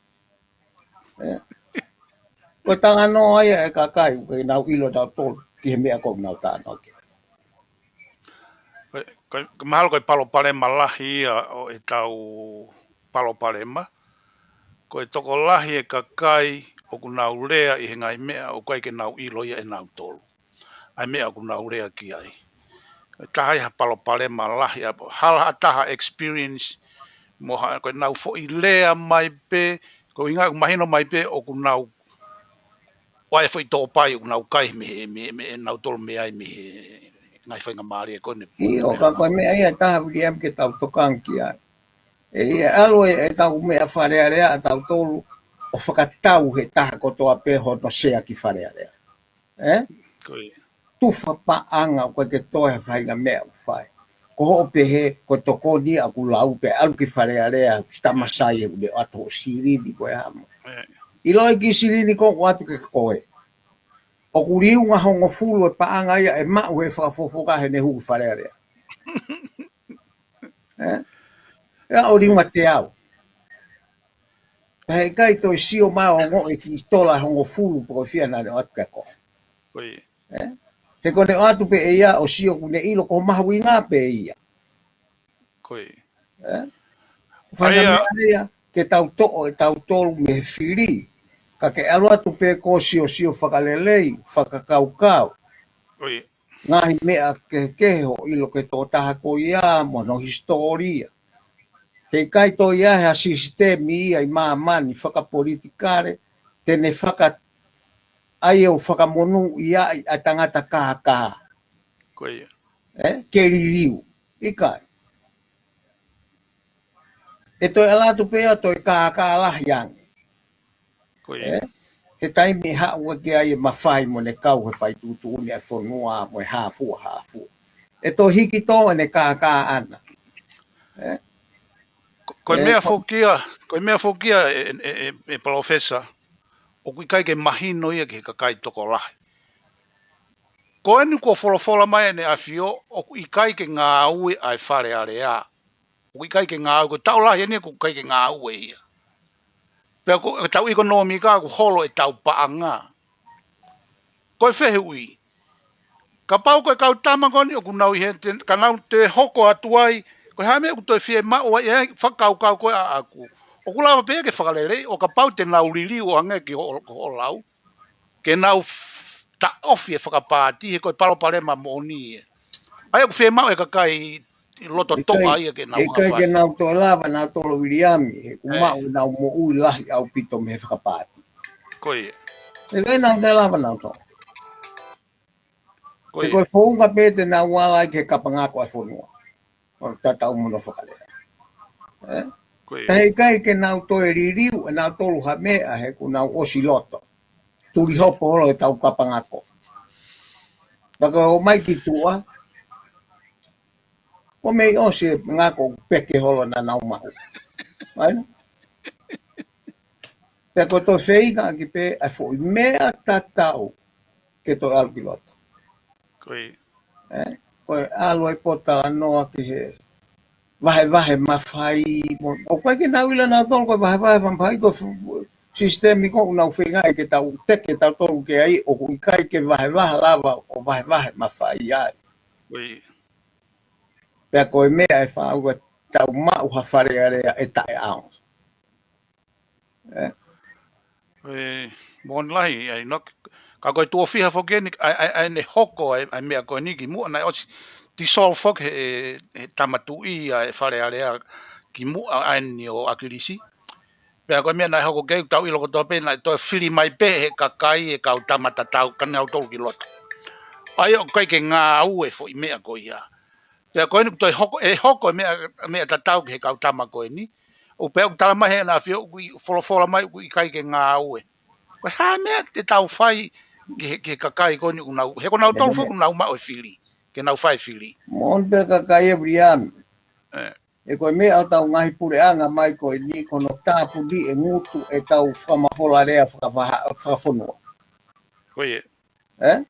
Ē? Ko e talanoa ia e kakai, ʻoku ʻikai ke nau ʻilo nautolu ki he meʻa ʻoku nau talanoa ki ai. Ko e, ko e, ko e mahalo ko e palopalema lahi ia ʻo ʻetau palopalema. Ko e tokolahi e kakai ʻoku nau lea ʻi he ngaahi meʻa ʻoku ʻikai ke nau ʻilo ia ʻe nautolu. ʻA e meʻa ʻoku nau lea ki ai. Taha ia ha palopalema lahi, ʻa hala ha taha experience, mo ha, ko e nau foʻi lea mai pē, ko e ʻuhinga ʻoku mahino mai pē ʻoku nau, ʻoku ʻi ai e foʻi tōpai ʻoku nau kai mei he, mei, mei he nautolu mei ai mei he ngaahi faingamālie ko eni. ʻIo, ka ko e meʻa ia taha Viliami ke tau tokanga ki ai. ʻE, ʻe ʻalu e, ʻetau meʻa Fale Alea ʻa tautolu ʻo fakatau he taha kotoa pē hono sea ki Fale Alea. Ē? Ko ia. Tufa paʻanga ʻoku ʻikai ke toe ha faʻahinga meʻa ʻoku fai. Ko hoʻo pehē, ko e tokoni ʻaku lau pē ʻalu ki Fale Alea, ʻoku tamasai e ule atu hoʻo silini ko e hamo. Ē. ʻIloʻi ki silini ko ʻoku ʻatu ke koe. ʻOku liunga hongofulu e paʻanga ia ʻe maʻu he fakafofoka heʻene hū ki Fale Alea. Ē? ʻE ʻo liunga teau. Pea heʻikai toe sio mai ʻo ongoʻi e kiʻi tola hongofulu pe ko e fiha naʻa ne ʻoatu kia koe. Ko ia. Ē? He ko ʻene ʻoatu pē ʻe ia ʻo sio ʻoku ne ʻilo ko e mahuʻinga pē ia. Ko ia. Ē? Fai ha meʻa ia ke tau toʻo ʻe tautolu mei he fili. Ka ke ʻalu atu pē ko e siosio fakalelei, fakakaukau. Ko ia. Ngaahi meʻa kehekehe hoʻo ʻilo ki he tokotaha ko ia mo hono hisitōlia. Heʻikai toe ʻi ai ha sisitemi ia ʻi māmani fakapolitikale te ne faka-, ʻai ʻo fakamonūʻia ʻa e tangata kākā. Ko ia. Ē? Ke liliu. ʻIkai. ʻE toe ʻalu atu pē ʻo toe kākā lahi ange. Ko ia. Ē? He taimi ʻe haʻu ʻaki ai e mafai mo ne kau he fai tuʻutuʻuni ʻa e fonua mo e hāfua hāfua. ʻE toe hiki tō ʻene kākā ʻana. Ē? Ko, ko e meʻa foki ia, ko e meʻa foki ia e, e, e, e Palōfesa, ʻoku ʻikai ke mahino ia ki he kakai tokolahi. Ko eni kuo folofola mai ʻEne ʻAfio, ʻoku ʻikai ke ngāue ʻa e Fale Alea. ʻOku ʻikai ke ngāue, ko e taʻu lahi eni ʻoku ʻikai ke ngāue ia. Pea ko ʻetau ʻekonōmika ʻoku holo ʻetau paʻanga. Ko e fehuʻi. Kapau ko e kau tama ko eni ʻoku nau ʻi he, te, ka nau toe hoko atu ai, ko e hā e meʻa ʻoku toe fiemaʻu ai e fakakaukau ko ē ʻaʻaku. ʻOku lava pē ke fakalelei, ʻo kapau te nau liliu ʻo hangē ki hoʻo, hoʻo lau. Ke nau f-, taʻofi e fakapaati, he ko e palopalema moʻoni ia. ʻA ia ʻoku fiemaʻu e kakai loto toʻa ia ke nau ʻikai ke nau toe lava nautolu Viliami, he ʻoku maʻu ʻenau moʻui lahi ʻaupito mei he fakapaati. Ko ia. ʻIkai ke nau toe lava nautolu. Ko ia. He ko e founga pē te nau ala ai ki he kapangako ʻa e fonua. ʻO tatau mo hono fakalea. Ē? Ko ia. He ʻikai ke nau toe liliu ʻe nautolu ha meʻa he ʻoku nau ʻosi loto. Tuli hopo holo ʻetau kapangako. Pea ko e ō mai ki tuʻa, ko e meʻi ʻosi e ngako peke holo naʻa nau maʻu. Ai? Pea ko e toe feinga ʻaki pē ʻa e foʻi meʻa tatau ke toe ʻalu ki loto. Ko ia. Ē? Ko e ʻalu ai pē ʻo talanoa ki he vahevahe mafai mo, ʻoku ʻikai ke nau ʻilo nautolu ko e vahevahe mafai ko e fu-, fu-, sisitemi ko ʻoku nau feinga ai ke tau teke tautolu ki ai ʻoku ʻikai ke vahevahe lava ʻo vahevahe mafai ai. Ko ia. Pea ko e meʻa ʻe fāʻū ke tau maʻu ha Fale Alea ʻe taʻeʻaonga. Ē. Ē, moʻoni lahi, ʻa ia, no, ka ko e tuʻo fiha foki eni, ʻa e, ʻa e, ʻa ʻene hoko, ʻa e, ʻa e meʻa ko eni kimuʻa naʻe ʻosi dissolve foki he, he Tama Tuʻi ʻa e Fale Alea kimuʻa ʻa eni ʻo ʻAkilisi. Pea ko e meʻa naʻe hoko ki ai, tau ʻilo kotoa pē naʻe toe fili mai pē he kakai e kau tama tatau ka nautolu ki loto. ʻA ia ʻoku ʻikai ke ngāue e foʻi meʻa ko ia. Pea ko eni ʻoku toe hoko, ʻe hoko e meʻa, meʻa tatau ki he kau tama ko eni. ʻO pea ʻoku tala mai he ʻEne ʻAfio ʻoku ʻi-, folofola mai ʻoku ʻikai ke ngāue. Ko e hā e meʻa te tau fai ki he, ki he kakai ko eni ʻoku nau, he ko nautolu foki ʻoku nau maʻu e fili, ke nau fai e fili. Moʻoni pē kakai e Viliami. Ē. Ē ko e meʻa ʻa ʻetau ngaahi puleʻanga mai ko eni, ko hono tāpuni e ngutu ʻetau fakamafola lea fakavaha-, fakafonua. Ko ia. Ē?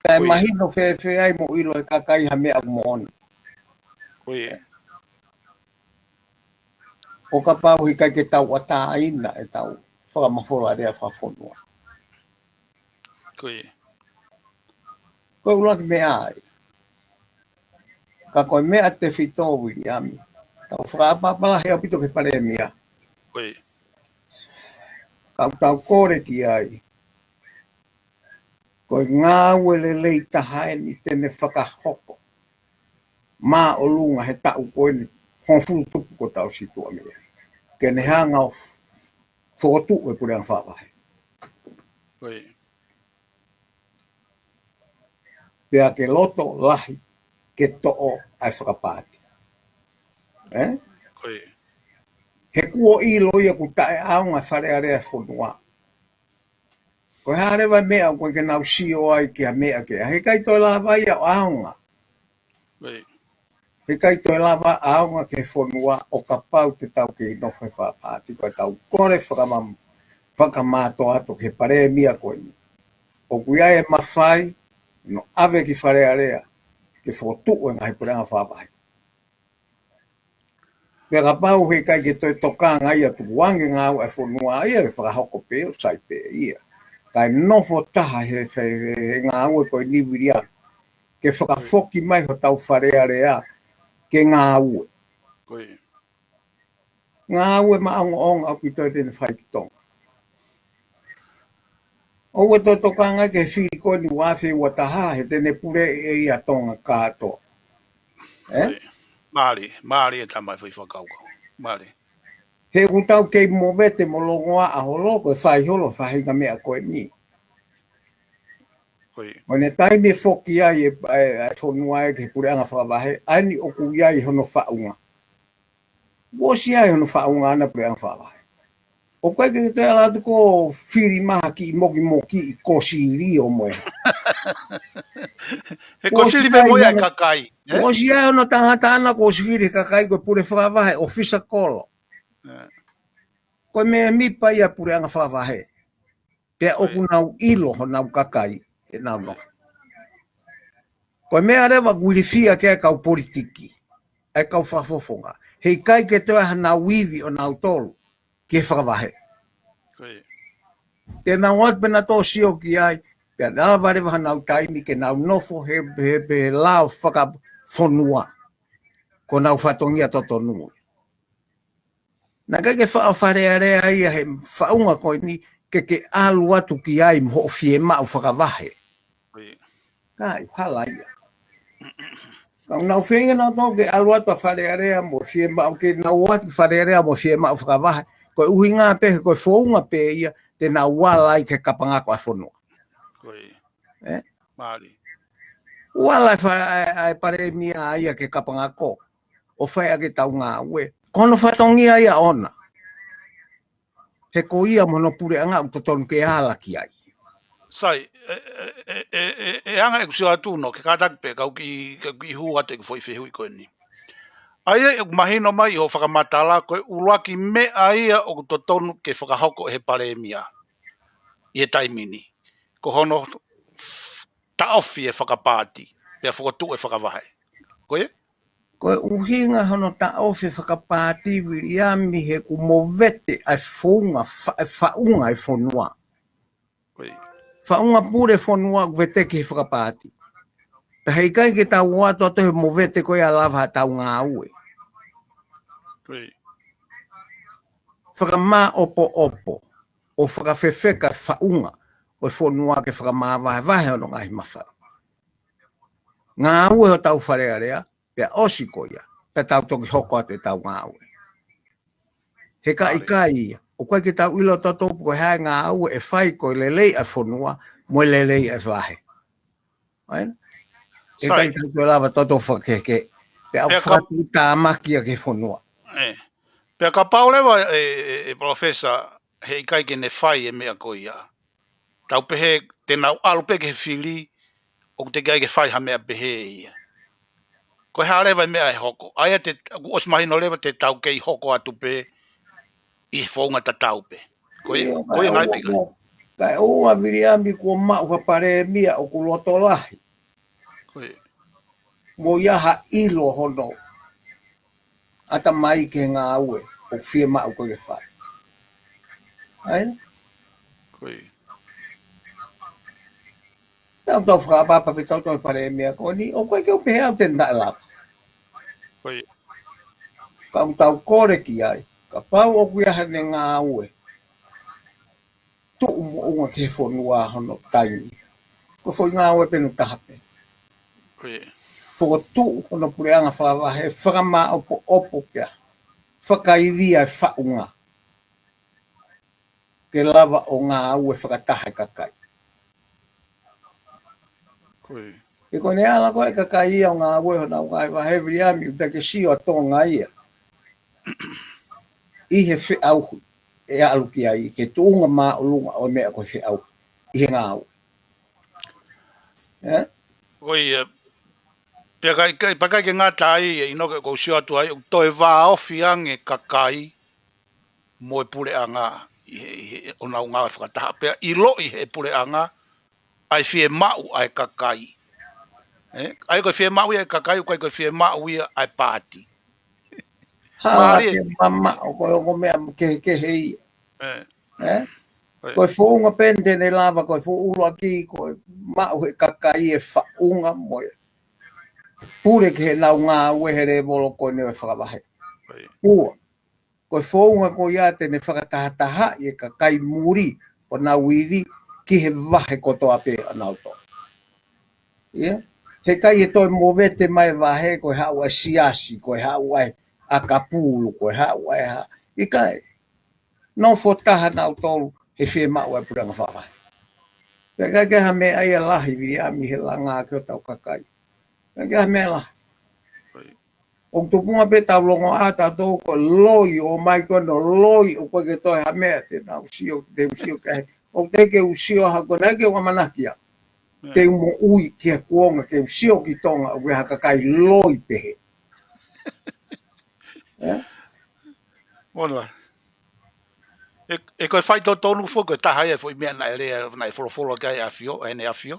Kae mahino fēfē ai mo ʻilo e kakai ha meʻa ʻoku moʻoni. Ko ia. ʻo kapau he ʻikai ke tauʻatāina ʻetau fakamafola lea fakafonua. Ko ia. Ko e ʻuluaki meʻa ia. Ka ko e meʻa tefito, Viliami, tau fakaʻapaʻapa lahi ʻaupito ki he palēmia. Ko ia. Ka ʻoku tau kole ki ai, ko e ngāue lelei taha eni te ne fakahoko māʻolunga he taʻu ko eni hongofulu tupu kuo tau situʻa mei ai, ke ne hanga ʻo fokotuʻu e puleʻanga fakavahe. Ko ia. Pea ke loto lahi ke toʻo ʻa e fakapaati. Ē? Ko ia. He kuo ʻilo ia ʻoku taʻeʻaonga e Fale Alea e fonua. Ko e hā leva e meʻa ʻoku ʻikai ke nau sio ai ki ha meʻa ke, he ʻikai toe lava ia ʻo ʻaonga. Ko ia. He ʻikai toe lava ʻaonga ki he fonua ʻo kapau te tau kei nofo he fakapaati. Ko e tau kole fakama-, fakamātoato ki he palēmia ko eni. ʻOku ʻi ai e mafai, no ʻave ki Fale Alea, ke fokotuʻu e ngaahi puleʻanga fakavahe. Pea kapau he ʻikai ke toe tokanga ia, tukuange ngāue e fonua ia, ʻe fakahoko pē ʻo sai pē ia. Kae nofo taha he, he, he, he ngāue ko eni, Viliami, ke fakafoki mai hotau Fale Alea ke ngāue. Ko ia. Ngāue maʻongoʻonga ʻaupito te ne fai ki Tonga. ʻOua toe tokanga ki he fili ko eni ua afe ua taha, he te ne puleʻi ʻe ia Tonga kātoa. Ē? Mālie, mālie e tama e foʻi fakakaukau. Mālie. He ʻoku tau kei movete mo longoaʻa holo, ko e fai holo faʻahinga meʻa ko eni. Ko ia. Mo e taimi ʻe foki ai e, e, e fonua ia ki he puleʻanga fakavahe, ʻa eni ʻoku ʻi ai hono faʻunga. Kuo ʻosi ʻi ai hono faʻunga ʻana e puleʻanga fakavahe. ʻOku ʻikai ke toe ala atu ko e fili mai ha kiʻi mokimoki ʻi Kosili ʻo mo e. He Kosili pē mo ia e kakai, ē? Kuo ʻosi ʻi ai hono tangata ʻana kuo ʻosi fili he kakai ko e pule fakavahe, ʻofisa kolo. Ē. Ko e mēmipa ia e puleʻanga fakavahe. Pea ʻoku nau ʻilo honau kakai, ʻenau nofo. Ko e meʻa leva ʻoku ilifia ki ai e kau politiki, ʻa e kau fakafofonga. He ʻikai ke toe ʻi ai hanau ivi ʻo nautolu ki he fakavahe. Ko ia. Te nau ō atu pē nautolu ʻo sio ki ai, pea lava leva hanau taimi ke nau nofo he, he, he lao fakafonua. Ko honau fatongia totonu. Naʻe ʻikai ke faʻa Fale Alea ia he faʻunga ko eni ke ke ʻalu atu ki ai mo hoʻo fiemaʻu fakavahe. Ko ia. Ka ʻi hala ia. Ka ʻoku nau feinga nautolu ke ʻalu atu ʻa Fale Alea mo fiemaʻu ke nau ō atu ki Fale Alea mo fiemaʻu fakavahe. Ko e ʻuhinga pē, ko e founga pē ia te nau ala ai ki he kapangako ʻa e fonua. Ko ia. Ē? Mālie. Ala e fa-, ʻa e, ʻa e palēmia ia ki he kapangako ʻo fai ʻaki ʻetau ngāue. Ko hono fatongia ia ʻona. He ko ia mo hono puleʻanga ʻoku totonu ke ala ki ai. Sai, ʻe, ʻe, ʻe anga ʻeku sio atu Noa, ke kātaki pē, kau kiʻi, kau kiʻi hū atu ʻeku foʻi fehuʻi ko eni. ʻA ia ʻoku mahino mai ʻi hoʻo fakamatala, ko e ʻuluaki meʻa ia ʻoku totonu ke fakahoko ʻe he palēmia ʻi he taimi ni, ko hono taʻofi e fakapaati, pea fokotuʻu e fakavahe. Ko ia? Ko e ʻuhinga hono taʻofi e fakapaati, Viliami, he ʻoku movete ʻa e founga fa-, e faʻunga e fonua. Ko ia. Faʻunga pule fonua ʻoku veteki he fakapaati. Pea he ʻikai ke tau ō atu ʻo toe movete ko ia ʻo lava haʻatau ngāue. Ko ia. Fakamāʻopoʻopo ʻo fakafefeka e faʻunga ʻo e fonua ke fakamāvahevahe hono ngaahi mafai. Ngāue hotau Fale Alea, pea ʻosi ko ia, pea tau toki hoko atu ʻetau ngāue. He ka ʻikai ia, ʻoku ʻikai ke tau ʻilo tautolu pe ko e hā e ngāue ʻe fai ko e lelei ʻa e fonua, mo e lelei ʻa e vahe. ʻAi? ʻE ʻikai ke tau toe lava tautolu ʻo fakakehekehe. Pea ʻoku fakatuʻutāmaki ia ki he fonua. Ē. Pea kapau leva ē, ē, ē, Professor, he ʻikai ke ne fai e meʻa ko ia. Tau pehē te nau ʻalu pē ki he fili, ʻoku teʻeki ai ke fai ha meʻa pehē ia. Ko e hā leva e meʻa ʻe hoko. ʻA ia te, ʻoku ʻosi mahino leva te tau kei hoko atu pē ʻi he founga tatau pē. Ko ia, ʻio, ko ia kae ngai ʻoua, pē kai. Kae ʻoua Viliami kuo maʻu ha palēmia ʻoku loto lahi. Ko ia. Mo ia ha ʻilo hono ʻatamai ki he ngāue. ʻoku fiemaʻu ko ē ke fai. ʻAi? Ko ia. Tau tau fakaʻapaʻapa pē tau tau pale e meʻa ko eni, ʻoku ʻikai ke u pehē au te ne taʻelapa. Ko ia. Ka ʻoku tau kole ki ai, kapau ʻoku ʻi ai haʻane ngāue tuʻu moʻunga ki he fonua hono taimi. Ko e foʻi ngāue pē ʻe taha pē. Ko ia. Fokotuʻu hono puleʻanga fakavahe, fakamāʻopoʻopo pea fakaivia e faʻunga ke lava ʻo ngāue fakataha e kakai. Ko ia. He ko ʻene ala ko ē e kakai ia ʻo ngāue honau ngaahi vahe, Viliami, ʻoku ʻikai ke sio ʻa Tonga ia ʻi he feʻauhi ʻe ʻalu ki ai, he tuʻunga māʻolunga ʻo e meʻa ko e feʻauhi ʻi he ngāue. ʻE? Ko ia, pea ʻikai, ʻikai, pea ʻikai ke ngata ai, ʻe ʻInoke, ʻoku ou sio atu ai, ʻoku toe vāofi ange kakai mo e puleʻanga ʻi he, ʻi he, ʻo nau ngāue fakataha. Pea ʻiloʻi he puleʻanga ʻa e fiemaʻu ʻa e kakai. ʻE? ʻA ia ko e fiemaʻu ia ʻa e kakai, ʻoku ʻikai ko e fiemaʻu ia ʻa e paati. Hala mālie ke mamaʻo, ko e ongo meʻa kehekehe ia. ʻE. ʻE? Ko ia. Ko e founga pē eni te ne lava, ko e foʻi ʻuluaki, ko e maʻu he kakai e faʻunga mo e pule ki heʻenau ngāue he lēvolo ko eni ʻo e fakavahe. Ko ia. Ua. Ko e founga ko ia te ne fakatahatahaʻi e kakai muli ʻo nau ivi ki he vahe kotoa pē ʻanautolu. Ia, he ʻikai ke toe movete mai e vahe, ko e haʻu ʻa e siasi, ko e haʻu ʻa e ʻakapulu, ko e haʻu ʻa e hā. ʻIkai. Nofo taha nautolu he fiemaʻu ʻa e puleʻanga fakavahe. Pea ʻikai ke ha meʻa ia lahi, Viliami, he langa ki hotau kakai. ʻIkai ke ha meʻa lahi. ʻOku tupunga pē tau longo ʻa tautolu ko e loi ʻo mai ko ē ʻo loi ʻoku ʻikai ke toe ha meʻa te nau sio, te u sio ki ai. ʻOku teʻeki ke u sio ha ko ē naʻe ʻikai ke u ʻamanaki au. ʻIa. Te u moʻui ki he kuonga ke u sio ki Tonga ʻoku ʻi ai ha kakai loi pehē. ʻE? Mola. ʻE, ʻe ko e faitotonu foki ko e taha ia e foʻi meʻa naʻe lea, naʻe folofola ki ai ʻa e ʻAfio, ʻa ʻEne ʻAfio.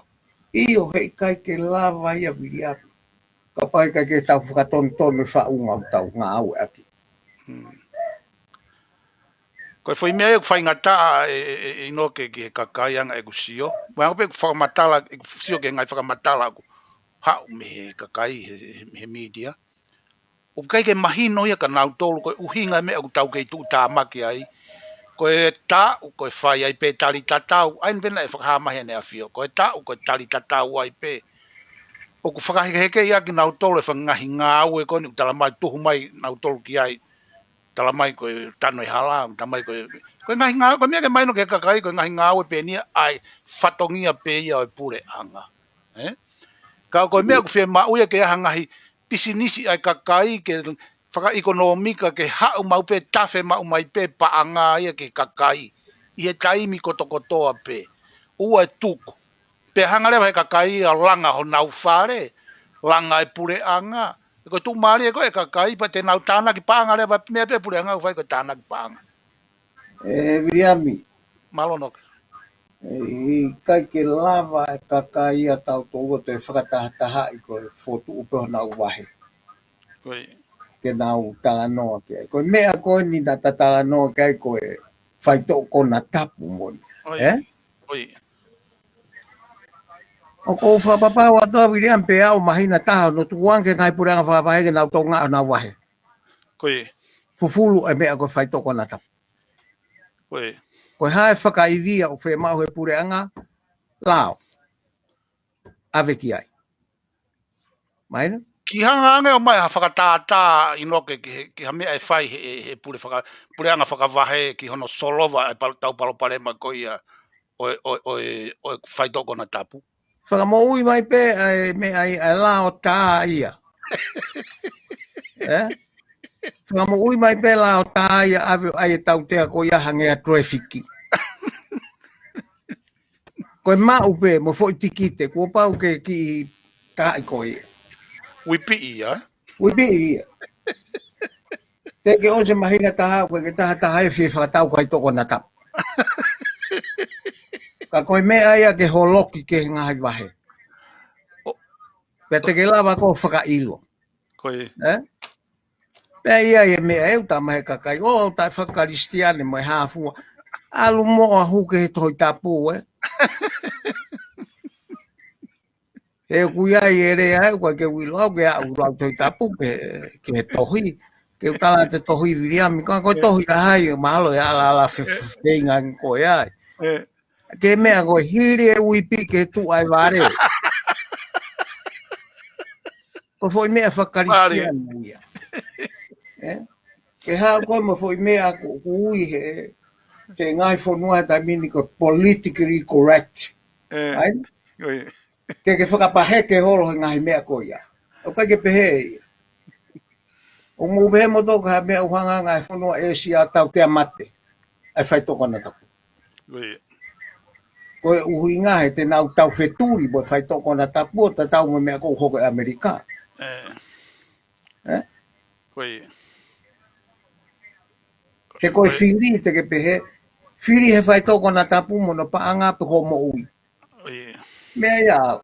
ʻIo, he ʻikai ke lava ia, Viliami. Kapau ʻikai ke tau fakatonutonu e faʻunga ʻoku tau ngāueʻaki. Hmm. Ko e foʻi meʻa ia ʻoku faingataʻa ʻe, ʻe, ʻe, ʻe ʻInoke ki he kakai anga ʻeku sio. Mo e anga pē ʻeku fakamatala, ʻeku sio ki he ngaahi fakamatala ʻoku haʻu mei he kakai, he, he, he mītia. ʻOku ʻikai ke mahino ia kia nautolu ko e ʻuhinga e meʻa ʻoku tau kei tuʻutāmaki ai. Ko e taʻu, ko e fai ai pē tali tatau, ʻa ia pē naʻe fakahā mai ʻEne ʻAfio. Ko e taʻu, ko e tali tatau ai pē. ʻOku fakahekeheke ia kia nautolu e fanga ngaahi ngāue ko eni ʻoku tala mai tuhu mai nautolu ki ai. Tala mai ko e tano e hala, tala mai ko e, ko e ngaahi ngāue, ko e meʻa ke mahino ki he kakai, ko e ngaahi ngāue pē eni ia ʻa e fatongia pē ia ʻo e puleʻanga. ʻE? Ka ko e meʻa ʻoku fiemaʻu ia ke ʻi ai ha ngaahi pisinisi ʻa e kakai ke fakaʻekonōmika ke haʻu maʻu pē tafe maʻu mai pē paʻanga ia ki he kakai ʻi he taimi kotokotoa pē. ʻOua ʻe tuku. Pea hanga leva he kakai ia ʻo langa honau fale, langa e puleʻanga. Ko e tuʻumālie ko ē e kakai pea te nau tānaki paʻanga leva meʻa pē puleʻanga ʻoku fai ko e tānaki paʻanga. ʻE, Viliami. Mālō ʻInoke. ʻE, ʻikai ke lava e kakai ʻa tautolu ʻo toe fakatahatahaʻi ko e fokotuʻu pē honau vahe. Ko ia. Ke nau talanoa ki ai. Ko e meʻa ko eni naʻa ta talanoa ki ai ko e faitoʻo konatapu mo eni. Ko ia. ʻE? Ko ia. ʻOku ou fakapapau atu ʻa Viliami pea ʻoku māhina taha hono tukuange ki he ngaahi puleʻanga fakavahe ke nau tokangaʻi honau vahe. Ko ia. Fufulu e meʻa ko e faitoʻo konatapu. Ko ia. Ko e hā e fakaivia ʻoku fiemaʻu he puleʻanga, lao. ʻAve ki ai. Mahino? Ke hanga ange ʻo ʻomai ha fakatātā ʻInoke ki he, ki ha meʻa ʻe fai he, he, he pule faka-, puleʻanga fakavahe ki hono solova e pal-, tau palopalema ko ia ʻo e, ʻo e, ʻo e, ʻo e faitoʻo konatapu. Fakamoʻui mai pē ʻa e meʻa ia, ʻa e lao tā ia. ʻE? Fakamoʻui mai pē lao tā ia ʻave ʻo ʻai e tautea ko ia hangē ha traffic. Ko e maʻu pē mo e foʻi tikite, kuo pau ke kiʻi taʻi ko ia. Uipiʻi ia. Uipiʻi ia. Teʻeki ʻosi e māhina taha, ʻoku ʻikai ke taha taha e fie fakatau ko hai toko na tapu. Ka ko e meʻa ia ke holoki ki he ngaahi vahe. ʻO. Pea te ke lava ko e fakaʻilo. Ko ia. ʻE? Pea ʻi ai e meʻa ʻe ʻuta mai he kakai, ʻo, taʻe fakakalisitiane mo e hā fua. ʻAlu mo ʻahu ki he Tohi Tapu, ē. He ʻoku ʻi ai e lea ʻe ʻuka ke uilo au ke aʻu lau Tohi Tapu ke, ke he tohi. Ke u tala atu e tohi Viliami, ka ko e tohi ʻa hai, mahalo ʻe ala ala fe-, fe-, feinga ko e ai. Ke meʻa ko e hili e uipi ke tuʻa e vale. Ko e foʻi meʻa fakakalisitiane ia. Ē? Ke haʻu koe mo e foʻi meʻa ko, ko ui he, he ngaahi fonua he taimi ni ko e politically correct. Ai? Ke, ke fakapaheke holo he ngaahi meʻa ko ia. ʻOku ʻikai ke pehē ia. ʻOku mou pehē moutolu ko e hā e meʻa ʻoku hanga ai e ngaahi fonua ʻĒsia ʻo tautea mate ʻa e faitoʻo konatapu. Ko e ʻuhinga he te nau tau fetuli mo e faitoʻo konatapu ʻo tatau mo e meʻa ʻoku hoko ʻi ʻAmelika. Ē? He ko e fili te ke pehē, fili he faitoʻo konatapu mo hono paʻanga pe ko hoʻo moʻui. Meʻa ia au.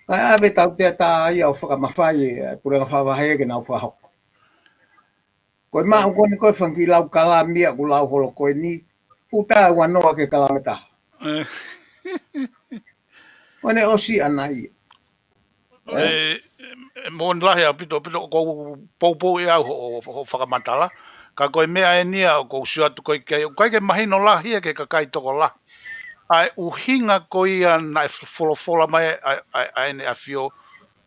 Ka ʻave tautea tā ia ʻo fakamafai e puleʻanga fakavahe ke nau fakahoko. Ko e maʻu ko eni ko e fanga kiʻi lau kalami ia ʻoku lau holo ko eni, futa ua noa ke kalame taha. Ko ene ʻosi ʻana ia. ʻE, ʻe, moʻoni lahi ʻaupito, ʻaupito, ʻoku ou poupou ʻe au hoʻo, hoʻo, hoʻo fakamatala. Ka ko e meʻa eni ia ʻoku ou sio atu ko ē ki ai, ʻoku ʻikai ke mahino lahi ia ki he kakai tokolahi ʻa e ʻuhinga ko ia naʻe fo-, folofola mai ʻa, ʻa, ʻa ʻEne ʻAfio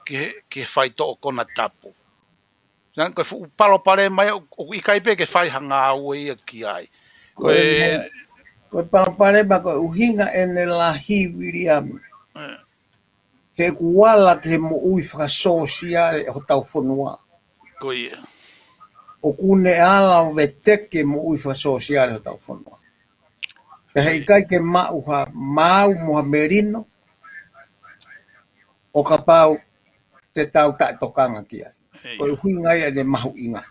ki he, ki he faitoʻo konatapu. Naʻe ko e fuʻu palopalema ia, ʻoku, ʻoku ʻikai pē ke fai ha ngāue ia ki ai. Ko e, ko e palopalema ko e ʻuhinga ʻene lahi Viliami. He ʻoku ala ki he moʻui fakasōsiale ʻo hotau fonua. Ko ia. ʻOku ne ala ʻo veteki e moʻui fakasōsiale ʻo hotau fonua. Pea heʻikai ke maʻu ha maau mo ha melino, ʻo kapau te tau taʻetokanga ki ai. Ko e ʻuhinga ia ʻene mahuʻinga.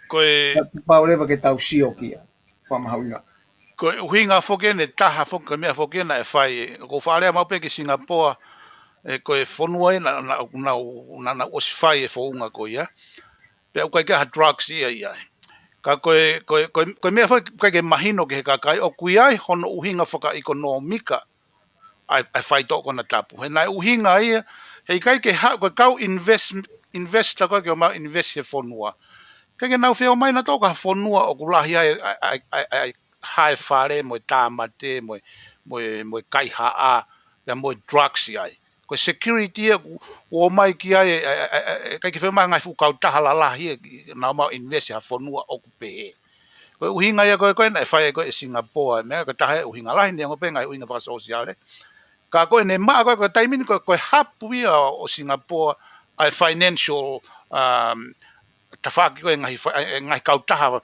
Ko e kapau leva ke tau sio ki ai. Fakamahuʻinga. Ko e ʻuhinga foki ʻene taha foki, ko e meʻa foki naʻe fai. ʻOku ou faʻa lea maʻu pē ki Singapoa, ʻe ko e fonua ia naʻa, naʻa, naʻa, naʻa, naʻa ʻosi fai e founga ko ia. Pea ʻoku ʻikai ke ha drugs ia ia. Ka ko e, ko e, ko e, ko e meʻa foki ʻikai ke mahino ki he kakai, ʻoku ʻi ai hono ʻuhinga fakaʻekonōmika ʻa e, ʻa e faitoʻo konatapu. He naʻe ʻuhinga ia, heʻikai ke ha, ko e kau invest, investor ko ē ke ō mai ʻo invest he fonua. ʻIkai ke nau feʻao mai nautolu ki ha fonua ʻoku lahi ai, ʻa e, ʻa e, ʻa e, ʻa e, ʻa e fale mo e tāmate mo e, mo e, mo e kaihaʻa, ia mo e drugs ia ai. Ko e security ia ʻoku, ʻoku ō mai ki ai, ʻe, ʻe, ʻe, ʻe, ʻikai ke feʻao mai ngaahi fuʻu kautaha lalahi ʻe, nau ō mai ʻo invest ha fonua ʻoku pehē. Ko e ʻuhinga ia ko ē, ko ē naʻe fai ko ē ʻe Singapore, meʻa ko e taha e ʻuhinga lahi, neongo pē ngaahi ʻuhinga fakasōsiale. Ka ko ʻene maʻa ko ē, ko e taimi ni ko e, ko e hapu ia ʻo Singapore, ʻa e financial, um, tafaʻaki ko ē ngaahi fa-, ʻe, ngaahi kautaha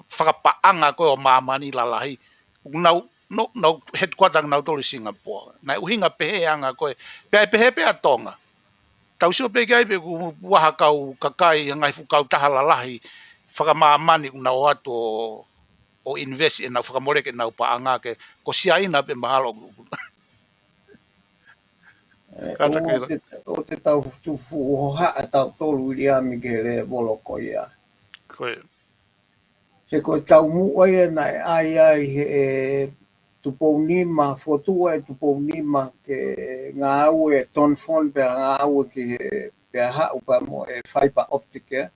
fakapaʻanga ko ē ʻo māmani lalahi. ʻOku nau, no, nau headquarter nautolu ʻi Singapore. Naʻe ʻuhinga pehē ʻa e anga ko ē. Pea ʻe pehē pē ʻa Tonga. Tau sio pē ki ai pē ʻoku ʻi ai ha kau kakai, ngaahi fuʻu kautaha lalahi, fakamāmani ʻoku nau ō atu ʻo, ʻo invest ʻenau fakamoleki ʻenau paʻanga ke, ko Siaina pē mahalo ʻoku, ʻoku ʻE, ʻoua te, ʻoua te tau tuku fuʻu hohaʻa tautolu Viliami ki he lēvolo ko ia. Ko ia. He ko e taumuʻa ia naʻe ʻai ai ʻe he Tupou Nima, fokotuʻu ʻe Tupou Nima ke ngāue Tonfon pea ngāue ki he, pea haʻu pea mo e fiber optic ia.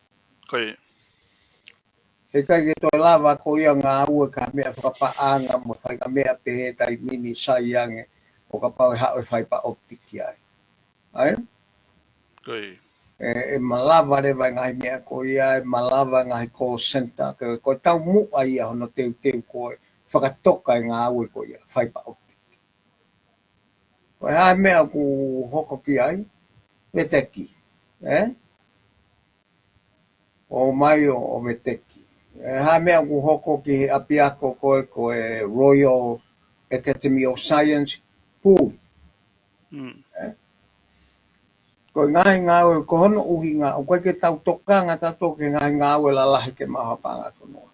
Ko ia. Heʻikai ke toe lava ko ia ngāue ki ha meʻa fakapaʻanga mo fai ha meʻa pehē taimi ni sai ange ʻo kapau ʻe haʻu e fiber optic ki ai. ʻAi? Ko ia. ʻE, ʻe malava leva e ngaahi meʻa ko ia, ʻe malava e ngaahi call center, ko, ko e taumuʻa ia hono teuteu ko e fakatoka e ngāue ko ia, fiber optic. Ko e hā e meʻa ʻoku hoko ki ai, veteki, ē? ʻO mai ʻo, ʻo veteki. ʻE, hā e meʻa ʻoku hoko ki he ʻapiako ko ē, ko e Royal Academy of Science, puli. Mm. Ē? Ko e ngaahi ngāue, ko hono ʻuhinga, ʻoku ʻikai ke tau tokanga tautolu ki he ngaahi ngāue lalahi ke maʻu ha paʻanga fonua.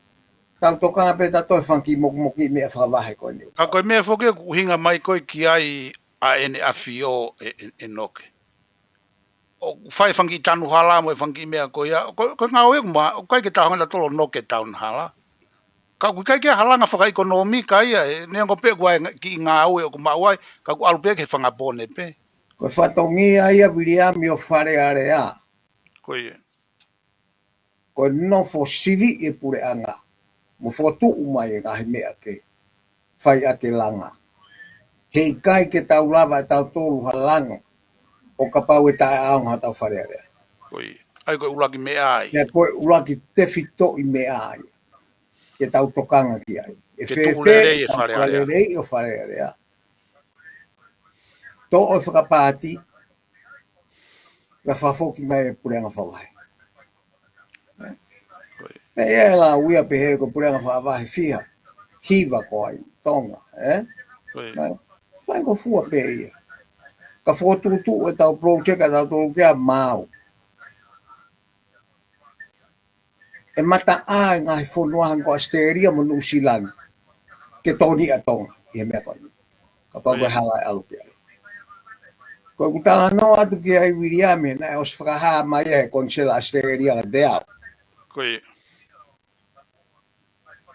Tau tokanga pē tautolu he fanga kiʻi mokumoku meʻa fakavahe ko eni. Ka ko e meʻa foki ʻoku ʻuhinga mai ko ē ki ai ʻa ʻEne ʻAfio ʻe, ʻe, ʻEnoke. ʻo fai e fanga kiʻi tanu hala mo e fanga kiʻi meʻa ko ia. Ko, ko e ngāue ia ʻoku ma, ʻoku ʻikai ke tau hanga ʻo tolo noke tanu hala. Ka ʻoku ʻikai ke hala ngaahi fakaʻekonōmika ia, ē, neongo pē ʻoku ʻi ai e ngaahi kiʻi ngāue ʻoku maʻu ai, ka ʻoku ʻalu pē ki he fanga pō ne pē. Ko e fatongia ia Viliami ʻo Fale Alea. Ko ia. Ko e nofo siviʻi e puleʻanga, mo fokotuʻu mai e ngaahi meʻa ke fai ʻaki e langa. Heʻikai ke tau lava ʻe tautolu ha langa ʻo kapau ʻe taʻeʻaonga hotau Fale Alea. Ko ia. ʻA ia ko e ʻuluaki meʻa ia. Ia ko e ʻuluaki tefitoʻi meʻa ia ke tau tokanga ki ai. ʻE Ke tuʻu fēfē lelei e tau Fale Alea. Lelei ʻo Fale Alea. Toʻo e fakapaati, ka fakafoki mai e puleʻanga fakavahe. Ko ia. Pea ʻe lau ia pehē ko e puleʻanga fakavahe fiha, hiva ko ai, Tonga, ē? Ko ia. Naʻe faingofua pē ia. Ka fokotuʻutuʻu ʻetau project ʻa tautolu ke maʻu. ʻE mataʻā e ngaahi fonua hangē ko ʻAositelēlia mo Nuʻusila ni ke tokoniʻi ʻa Tonga ʻi he meʻa ko eni. Kapau ko e Ko ia. hala ʻe ʻalu ki ai. Ko ʻeku talanoa atu ki ai Viliami, naʻe ʻosi fakahā mai ʻe he konisela ʻAositelēlia kiate au. Ko ia.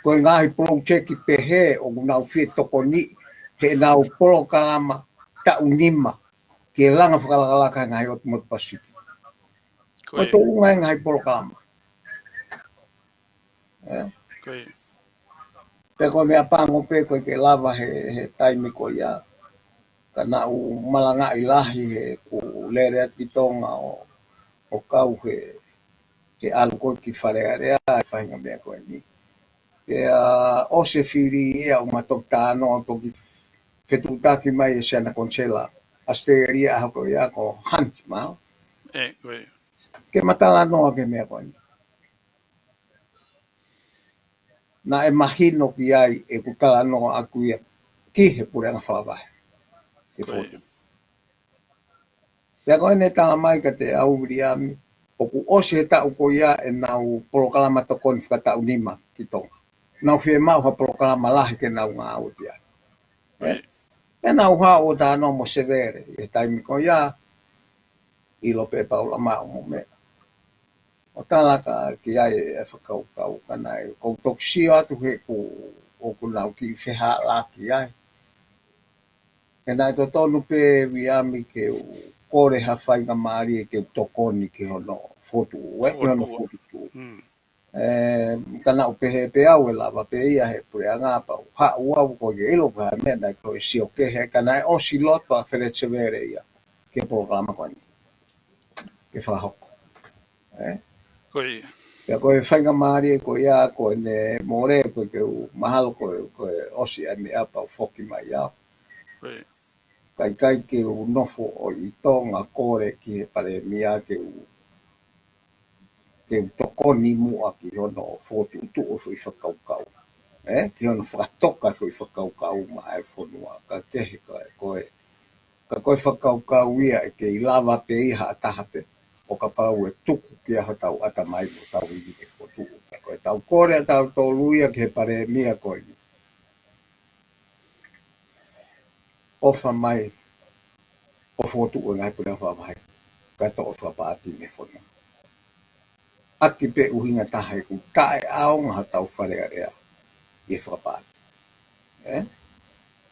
Ko e ngaahi project pehē ʻoku nau fie tokoniʻi heʻenau polokalama taʻu nima ke langa fakalakalaka he ngaahi ʻotu motu Pasifiki. Ko Ko e ia. tuʻunga e ngaahi polokalama. Ē? Ko ia. Pea ko e meʻa pango pē ko e ke lava he, he taimi ko ia. Ka naʻu malangaʻi lahi he kuo lele atu ki Tonga ʻo, ʻo kau he, he ʻalu ko ē ki Fale Alea, e faʻahinga meʻa ko eni. Pea ʻosi e fili ia ʻo ma toki tāno, toki fetuʻutaki mai e siana konisela ʻAositelēlia ʻaho ko ia ko Hunt, mao. Ē, ko ia. Ke ma talanoa ki he meʻa ko eni. Naʻe mahino ki ai ʻeku talanoa ʻaku ia ki he puleʻanga fakavahe. Ke Ko ia. fotu. Pea ko ʻene tala mai kiate au Viliami, ʻoku ʻosi he taʻu ko ia ʻenau polokalama tokoni fakataʻu nima ki Tonga. Nau fiemaʻu ha polokalama lahi ke nau ngāue ki ai. Ko ia. ʻE nau haʻu ʻo tāno mo Sevele, ʻi he taimi ko ia, ʻilo pē Paula maʻu mo meʻa. ʻO talaka ki ai e fakakaukau ka naʻe, kou toki sio atu he ʻoku, ʻoku nau kiʻi fehālaaki ai. He naʻe totonu pē Viliami ke u kole ha faingamālie ke u tokoni ki hono fotu, ē, ki hono Fotu. fotu tuʻu. Mm. Ē, ka naʻu pehē pē au ʻe lava pē ia he puleʻanga pau. Haʻu au ko e ʻilo ka meʻa naʻe ko e sio kehe, ka naʻe ʻosi loto ʻa Feleti Sevele ia ki he polokalama ko eni. Ke fakahoko. Ē? Ko ia. Pea ko e faingamālie ko ia, ko ʻene mole, ko e ke u mahalo ko e, ko e ʻosi ʻa e meʻa pau foki mai au. Ko ia. Ka ʻikai ke u nofo ʻo ʻi Tonga kole ki he palēmia ke u, ke u tokoni muʻa ki hono fokotuʻutuʻu e foʻi fakakaukau. Ē? Ki hono fakatoka e foʻi fakakaukau maʻa e fonua. Ka kehe ka e ko e Ka ko e fakakaukau ia ʻe kei lava pē ia ha taha pē ʻo kapau ʻe tuku ki ai hotau ʻatamai mo hotau ivi ke fokotuʻu. Ka ko e tau kole ʻa tautolu ia ki he palēmia ko eni. ʻOfa mai ʻo fokotuʻu e ngaahi puleʻanga fakavahe. Ka toʻo fakapaati mei he fonua. ʻAki pē ʻuhinga taha ʻeku taʻeʻaonga hotau Fale Alea ʻi he fakapaati. Ē?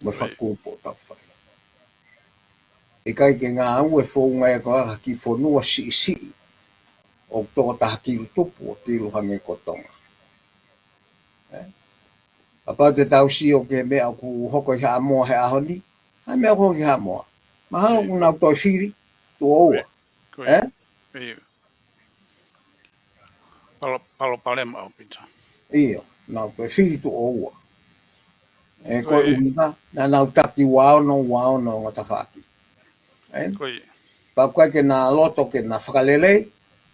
Mo e Right. fakakupu ʻoku tau fai. ʻIkai ke ngāue founga ia ko ha kiʻi fonua siʻisiʻi ʻoku toko taha kilu tupu ʻo kilu hangē ko Tonga. Ē? Kapau te tau sio ki he meʻa ʻoku hoko ʻi Haʻamoa he ʻaho ni, ʻa e meʻa ʻoku hoko ʻi Haʻamoa. Mahalo Right. ʻoku nau toe fili tuʻo ua. Right. Ē? Right. Palo, palopalema ʻaupito. ʻIo, nau toe fili tuʻo ua. ʻE, ko e Ko e ʻuhinga, naʻa nau taki ua ono, ua ono ongo tafaʻaki. Ē? Ko e Pea ʻoku ʻikai ke na loto ke na fakalelei,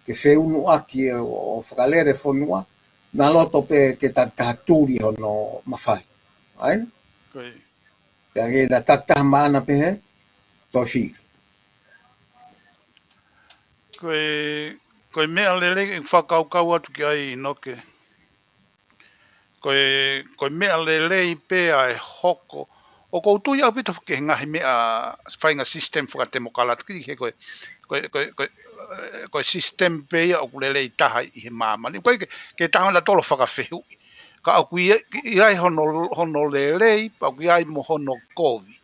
ke feʻunuʻaki ʻo, ʻo fakalele fonua, na loto pē ke takitaha tuli hono mafai. Ai? Ko e Pea ke na takitaha maʻana pehē, toe fili. Ko e, ko e meʻa lelei ʻeku fakakaukau atu ki ai ʻInoke. Ko e, ko e meʻa lelei pē ʻa e hoko ʻOku ou tui ʻaupito ki he ngaahi meʻa faʻahinga system fakatemokalati, he ko e, ko e, ko e, ko e, eh, ko e system pē ia ʻoku lelei taha ʻi he māmani. ʻOku ʻikai ke, ke taha ʻo na tolo fakafehuʻi. Ka ʻoku ʻi ai, ʻi ai hono, hono lelei, pea ʻoku ʻi ai mo hono kovi.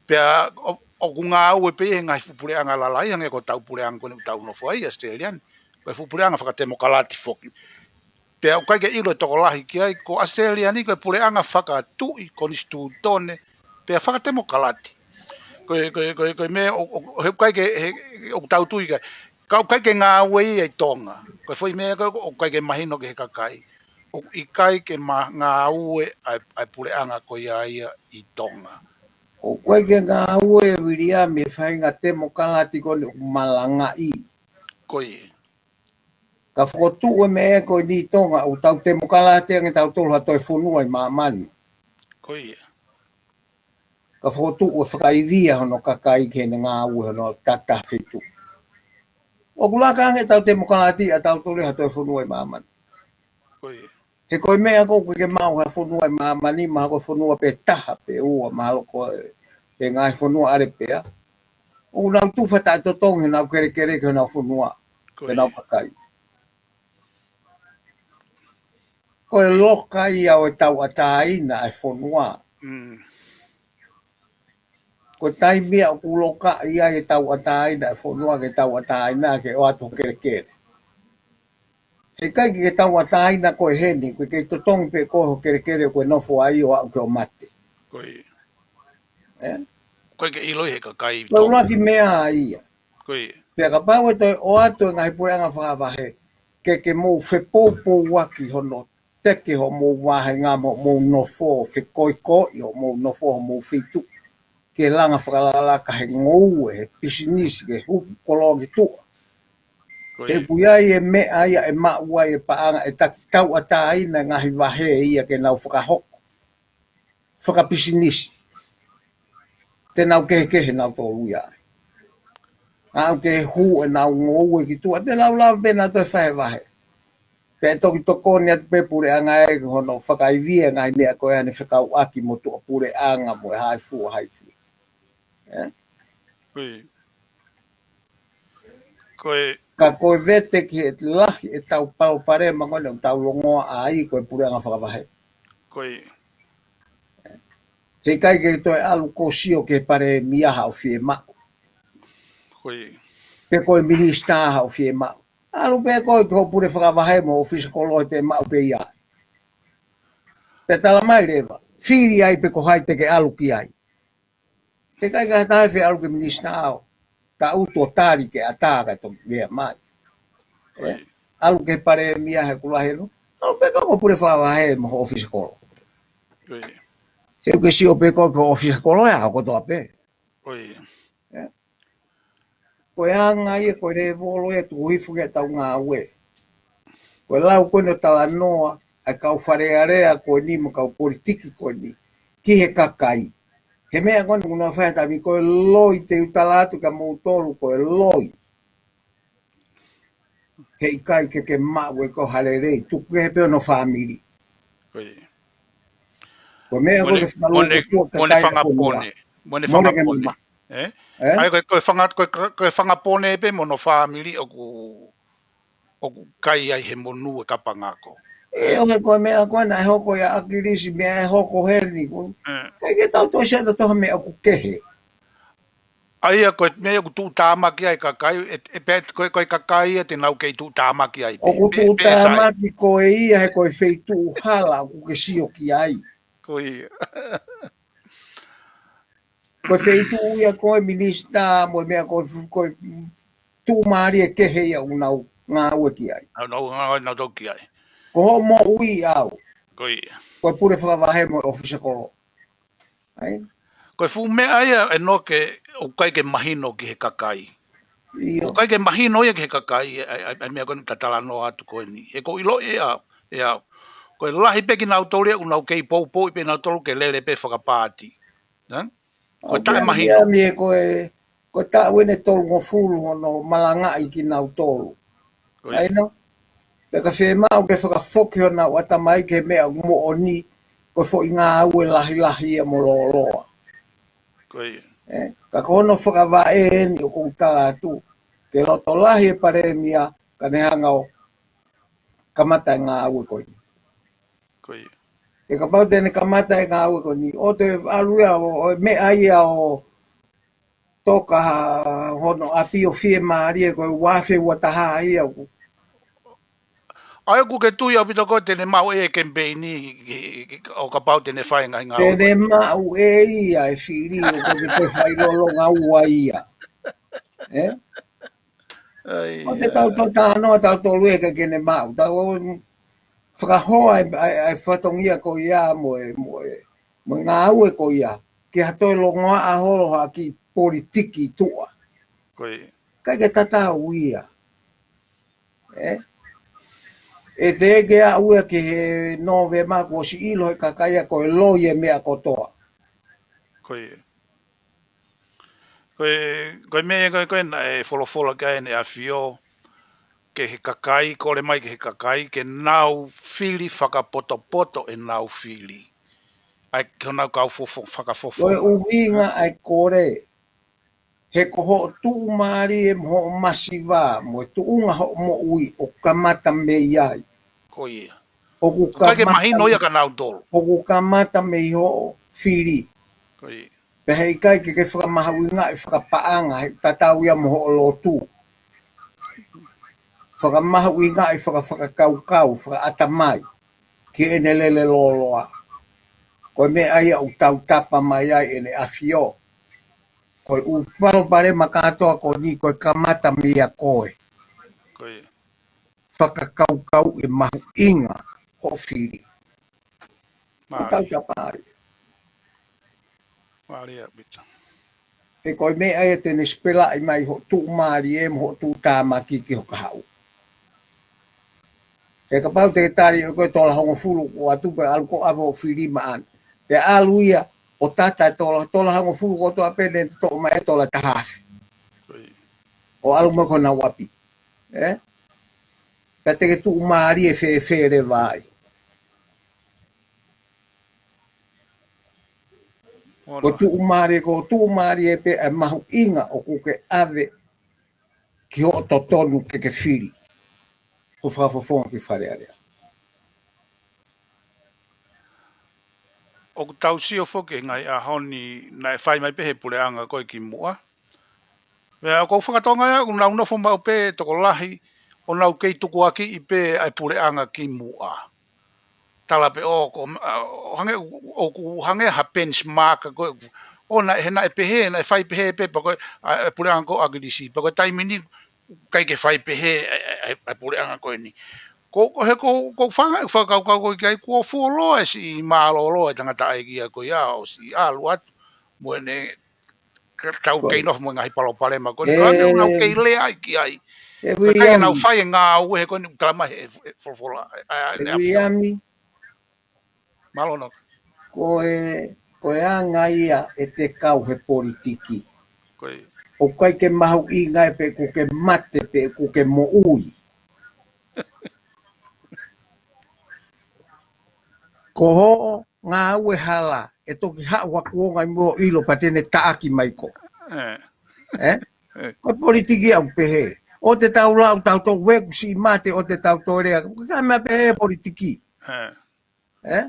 Pea ʻo-, ʻoku ngāue pē ia he ngaahi fuʻu puleʻanga lalahi, hangē ko hotau puleʻanga ko eni ʻoku tau nofo ai, ʻAositelēlia ni. Ko e fuʻu puleʻanga fakatemokalati foki. Pea ʻoku ʻikai ke ʻilo e tokolahi ki ai, ko ʻAositelēlia ni ko e puleʻanga fakatuʻi, konisitūtone, pea fakatemokalati. Ko e, ko e, ko e, ko e meʻa ʻo, ʻo, he ʻoku ʻikai ke, he, ʻoku tau tui ki ai. Ka ʻoku ʻikai ke ngāue ia ʻi Tonga. Ko e foʻi meʻa ko ē ʻoku ʻikai ke mahino ki he kakai. ʻOku ʻikai ke ma-, ngāue ʻa e, ʻa e puleʻanga ko ia ia ʻi Tonga. ʻOku ʻikai ke ngāue ʻa Viliami he faʻahinga temokalati ko eni ʻoku malangaʻi. Ko ia. Ka fokotuʻu e meʻa ko eni ʻi Tonga, ʻoku tau temokalati ange tautolu ha toe fonua ʻi māmani. Ko ia. Ka fokotuʻu e fakaivia hono kakai ki heʻene ngāue hono takitaha feituʻu. ʻOku laka ange ʻetau temokalati ʻa tautolu ha toe fonua ʻi māmani. Ko ia. He ko e meʻa ko ē ʻoku ʻikai ke maʻu ha fonua ʻi māmani, mahalo ko e fonua pē taha pe ua, mahalo ko e, pe ngaahi fonua ʻalu pē ia. ʻOku nau tufa taʻetotongi honau kelekele ki honau fonua, Ko ia. Honau kakai. Ko e loka ia ʻo e tauʻatāina ʻa e fonua. Mm. Ko e taimi ia ʻoku loka ai e tauʻatāina ʻa e fonua ke tauʻatāina ke ʻoatu ho kelekele. He ʻikai ke tauʻatāina koe heni, ko e kei totongi pē koe ho kelekele ko e nofo ai ʻo aʻu ki hoʻo mate. Ko ia. Eh? ʻOku ʻikai ke ʻilo ʻe he kakai Ko e ʻuluaki meʻa ia. Ko ia. Pea kapau ʻe toe ʻoatu e ngaahi puleʻanga fakavahe, ke, ke mou fepoupouaki hono teke hoʻomou vāhenga mo hoʻomou nofo, fekoikoʻi hoʻomou nofo, hoʻomou feituʻu. Ke langa fakalakalaka he ngoue, he pisinisi, ke hupu koloa ki tuʻa. Ko ia. He ʻoku ʻi ai e meʻa ia ʻe maʻu ai e paʻanga ʻe taki tauʻatāina e ngaahi vahe ia ke nau fakahoko fakapisinisi. Te nau kehekehe nautolu ia. ʻAʻu ke hū ʻenau ngoue ki tuʻa, te nau lava pē nautolu ʻo fai e vahe. Pea toki tokoni atu pē puleʻanga ē ki hono fakaivia e ngaahi meʻa ko ē ʻa ʻene fekauʻaki mo tuʻapuleʻanga mo e haifua, haifua. Eh? Ko ia. Ko e Ka ko e vete ki he lahi ʻetau palopalema ko eni ʻoku tau longoaʻa ai ko e puleʻanga fakavahe. Ko ia. He ʻikai ke toe ʻalu koe ʻo sio ki he palēmia haʻo fiemaʻu. Ko ia. Pe ko e minisitā haʻo fiemaʻu. ʻAlu pē koe ki hoʻo pule fakavahe mo e ʻōfisa kolo he te maʻu pē ia. Pea tala mai leva. Fili ai pe ko hai te ke ʻalu ki ai. He ʻikai ke ʻi ai ha taha ʻe fie ʻalu ki he minisitā ʻo taʻutu ʻo tali ke ʻatā kae toki lea mai. Ko ia. Eh? ʻAlu ki he palēmia he ʻoku lahi ʻalu. ʻAlu pē koe ki hoʻo pule fakavahe mo e ʻōfisa kolo. Ko ia. He ʻoku ke sio pē koe ki hoʻo ʻōfisa kolo ʻe aʻu kotoa pē. Ko ia. Eh? Ko e anga ia, ko e lēvolo ia tuku hifo ki heʻetau ngāue. Ko e lau ko eni ʻo talanoa ʻa e kau Fale Alea ko eni mo e kau politiki ko eni ki he kakai. He meʻa ko eni ʻoku nau fai he taimi ko e loi, te u tala atu kia moutolu ko e loi. He ʻikai ke ke maʻu ʻe koe ha lelei, tuku kehe pē hono fāmili. Ko ia. Ko e meʻa ko ē ke fakaluku fua kakai ʻa e fonua. Mo ʻene fanga pone. Mo ʻene fanga pone. Eh? Eh? ʻAi, ko e, ko e fanga, ko e, ko e fanga pone pē mo hono fāmili ʻoku, ʻoku kai ai he monū e kapangako. ʻE, ʻo he ko e meʻa ko ē naʻe hoko ia ʻAkilisi, meʻa ʻe hoko heni. Ko, Eh. ʻikai ke tau toe sio ʻatautolu ha meʻa ʻoku kehe. ʻA ia ko e meʻa ʻoku tuʻutāmaki ai e kakai, ʻe, ʻe pehē ko e, ko e kakai ia te nau kei tuʻutāmaki ai pē, ʻOku pē, pē sai. tuʻutāmaki ko ia he ko e feituʻu hala ʻoku ke sio ki ai. Ko ia. Ko e feituʻu ia ko e minisitā mo e meʻa ko e, ko e tuʻumālie kehe ia ʻoku nau ngāue ki ai. Nau, nau ngāue nautolu ki ai. Ko hoʻo moʻui ʻaʻau. Ko ia. Ko e pule fakavahe mo e ʻōfisa kolo. ʻAi. Ko e fuʻu meʻa ia ʻEnoke ʻoku ʻikai ke mahino ki he kakai. ʻIo. ʻOku ʻikai ke mahino ia ki he kakai, ʻa e, ʻa e, ʻa e meʻa ko eni ʻoku ta talanoa atu ko eni. He ʻoku ou ʻiloʻi ʻe au, ʻe au. Ko e lahi pē kinautolu ia ʻoku nau kei poupouʻi pē nautolu ke lele pē fakapaati. Nē? Ko e taʻemahino. Miami e ko e, ko e taʻu eni ʻe tolungofulu hono malangaʻi kinautolu. Ko ia. ʻAi nō? Pea ka fiemaʻu ke fakafoki honau ʻatamai ki he meʻa ʻoku moʻoni, ko e foʻi ngāue lahilahi ia mo lōloa. Ko ia. Ē, ka ko hono fakavaʻe eni ʻoku ou tala atu, ke loto lahi e palēmia, ka ne hanga ʻo kamata e ngāue ko eni. Ko ia. Ē kapau te ne kamata e ngāue ko eni, ʻo te ʻalu ia ʻo, ʻo meʻa ia ʻo toka ha hono ʻapi ʻo fiemālie ko e ua afe ua taha ia ʻoku ʻA ia ʻoku ke tui ʻaupito ko e te ne maʻu e kemipeini ʻo kapau te ne fai e ngaahi ngāue. Te ne maʻu ʻe ia e fili ʻoku ke toe fai lolonga ua ia. Ē? ʻAi, ʻo te tau tō tānoa tau tolu e ke ke ne maʻu. Tau ō fakahoa e, e, e fatongia ko ia mo e, mo e, mo e ngāue ko ia. Ke ha toe longoaʻa holo ha kiʻi politiki tuʻa. Ko ia. Kai ke tatau ia. Ē? ʻE te ke aʻu ia ki he Nōvema kuo ʻosi ʻilo he kakai ia ko e loi e meʻa kotoa. Ko ia. Ko e, ko e meʻa ko e, ko e naʻe folofola ki ai ʻEne ʻAfio, ke he kakai, kole mai ke he kakai, ke nau fili fakapotopoto ʻenau fili. ʻAi, ke nau kau fofo, fakafofo. Ko e ʻuhinga ʻa e kole, he ko hoʻo tuʻumālie mo hoʻo masiva, mo e tuʻunga hoʻo moʻui, ʻoku kamata mei ai. Ko ia. ʻOku ʻIkai ke kamata mahino ia kia nautolu. ʻOku kamata mei hoʻo fili. Ko ia. Pea heʻikai ke ke fakamahuʻingaʻi fakapaʻanga, he tatau ia mo hoʻo lotu. Fakamahuʻingaʻi fakafakakaukau, fakaʻatamai, ki heʻene lele lōloa. Ko e meʻa ia ʻoku tautapa mai ai ʻEne ʻAfio. Ko e ʻū palopalema kātoa ko eni ko e kamata meia koe. Ko ia. Fakakaukau e mahuʻinga hoʻo fili. Ko Mālie. Tautapa ai. Mālie ʻaupito. He ko e meʻa ia te ne sipelaʻi mai hoʻo tuʻumālie mo hoʻo tuʻutāmaki ki ho kahaʻu. He kapau te tali ʻe koe tola hongofulu ko atu pea ʻalu ko ʻave hoʻo fili maʻana. Pea ʻalu ia ʻo tata e tola, tola hongofulu kotoa pē ne toʻo mai e tola taha afe. Ko ia. ʻO ʻalu mai ko honau ʻapi. Ē? Pea te ke tuʻumālie fēfē leva ai. Ko e tuʻumālie, ko e tuʻumālie pē ʻa e mahuʻinga ʻoku ke ʻave ki hoʻo totonu ke ke fili. Ko e fakafofonga ki Fale Alea. ʻOku tau sio foki he ngaahi ʻaho ni naʻe fai mai pē he puleʻanga ko ē kimuʻa. Pea ʻoku ou fakatonga ia, ʻoku nau nofo maʻu pē tokolahi, ʻo nau kei tukuakiʻi pē ʻa e puleʻanga kimuʻa. Tala pē ʻoku, ʻo hangē, ʻoku hangē ha benchmark ko ē, ʻo naʻe, he naʻe pehē, naʻe fai pehē pē, pea ko e, ʻa e puleʻanga ko ʻAkilisi, pea ko e taimi ni, ʻikai ke fai pehē, ʻa e, ʻa e, ʻa e puleʻanga ko eni. Ko, ko he ko, ko fanga, fakakaukau ko ē ki ai, kuo fuoloa e siʻi mālōlō e tangataʻeiki ia ko ia, ʻosi ʻalu atu, mo ʻene ka tau kei nofo mo e ngaahi palopalema ko eni. Ko e ʻuhinga ʻoku nau kei lea ai ki ai. Ko e ʻikai ke nau fai e ngāue he ko eni ʻoku tala mai he, he folofola. ʻE, ʻe, ʻe ʻEne ʻAfio. Mālō Noka. Ko e, ko e anga ia ʻete kau he politiki. Ko ia. ʻOku ʻikai ke mahuʻinga pe ʻoku ke mate pe ʻoku ke moʻui. Ko hoʻo ngāue hala, ʻe toki haʻu ha kuonga ʻi muʻa ʻo ʻilo pea te ne taʻaki mai koe. ʻE? Ko e politiki ʻoku pehē. ʻO te tau lau, tau tō ueku siʻi mate, ʻo te tau tō lea. Ko e meʻa pehē politiki. ʻE?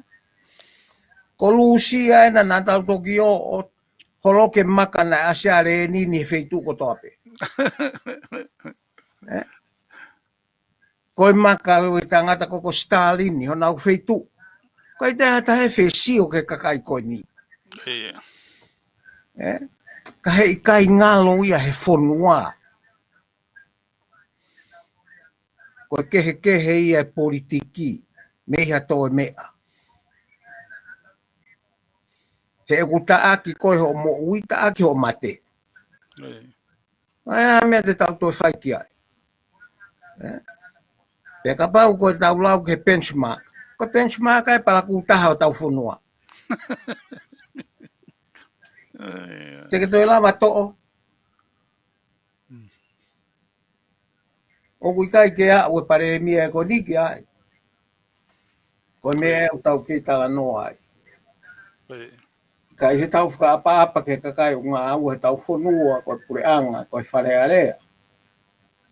Ko Lūsia ena naʻa tau toki ō, ʻo holoki e maka naʻe ʻasi ai ʻa Lēnini he feituʻu kotoa pē. ʻE? Ko e maka ʻo e tangata ko, ko Stalin, ʻi honau feituʻu. ʻIkai toe ʻi ai ha taha ʻe fie sio ki he kakai ko eni. ʻE? Ka heʻikai ngalo ia he fonua. Ko e kehekehe ia e politiki, mei ha toe meʻa. He ʻoku taʻaki koe hoʻo moʻui, taʻaki hoʻo mate. ʻE. ʻA ia meʻa te tau toe fai ki ai. ʻE? Pea kapau ko e tau lau ki he benchmark. Ko e benchmark ʻa e palakū taha ʻo tau fonua. Te ke toe lava toʻo. ʻOku ʻikai ke aʻu e palēmia ko eni ki ai. Ko e meʻa ʻoku tau kei talanoa ai. ʻIkai he tau fakaʻapaʻapa ki he kakai ʻoku ngāue he tau fonua, ko e puleʻanga, ko e Fale Alea.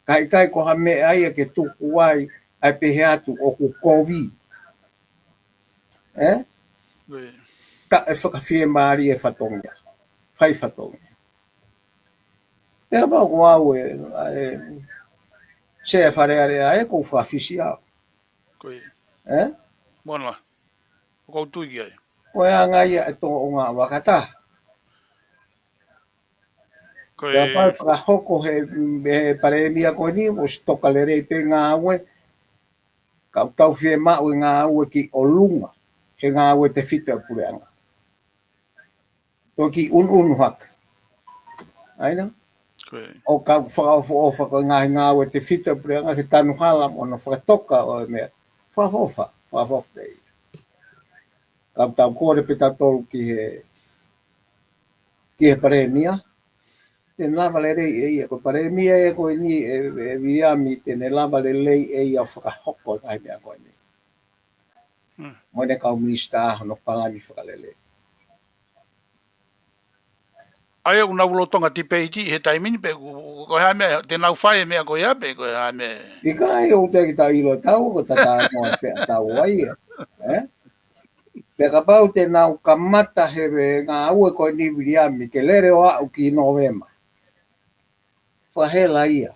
Ka ʻikai ko ha meʻa ia ke tuku ai, ʻa e pehē atu ʻoku kovi. Ē? Ka e fakafiemālie e fatongia. Fai fatongia. Pea pau ko au ē, ʻa e, Sea Fale Alea ē, ʻoku ou fakafisi au. Ē? Ko e anga ia e tōʻonga vakataha. Pea pau fakahoko he, he palēmia ko eni, ʻosi toka lelei pē ngāue, ka ʻoku tau fiemaʻu e ngāue ki ʻolunga, he ngāue tefito e puleʻanga. Toki ʻunuʻunu hake. ʻAina? ʻO kau fakaʻofoʻofa ko e ngaahi ngāue tefito e puleʻanga ke tanu hala mo hono fakatoka ʻo e meʻa. Fakaʻofoʻofa, fakaʻofoʻofa pē ia. Ka tau kole pē tautolu ki he, ki he palēmia. Te ne lava lelei ʻe ia, ko e palēmia ē ko eni ē, ē Viliami, te ne lava lelei ʻe ia fakahoko e ngaahi meʻa ko eni. Mo ʻene kau minisitā hono palani fakalelei. ʻA ia ʻoku nau lolotonga tipeiti he taimi ni pe ʻoku, ʻoku, ko e hā e meʻa, te nau fai e meʻa ko ia pe, ko e hā e meʻa. ʻIkai, ʻoku teʻeki ke tau ʻilo ʻe taua, ko e tatā noa pē ʻa taua ia. Ē? Pea kapau te nau kamata he ngāue ko eni Viliami ke lele ʻo aʻu ki Nōvema. Fakahela ia.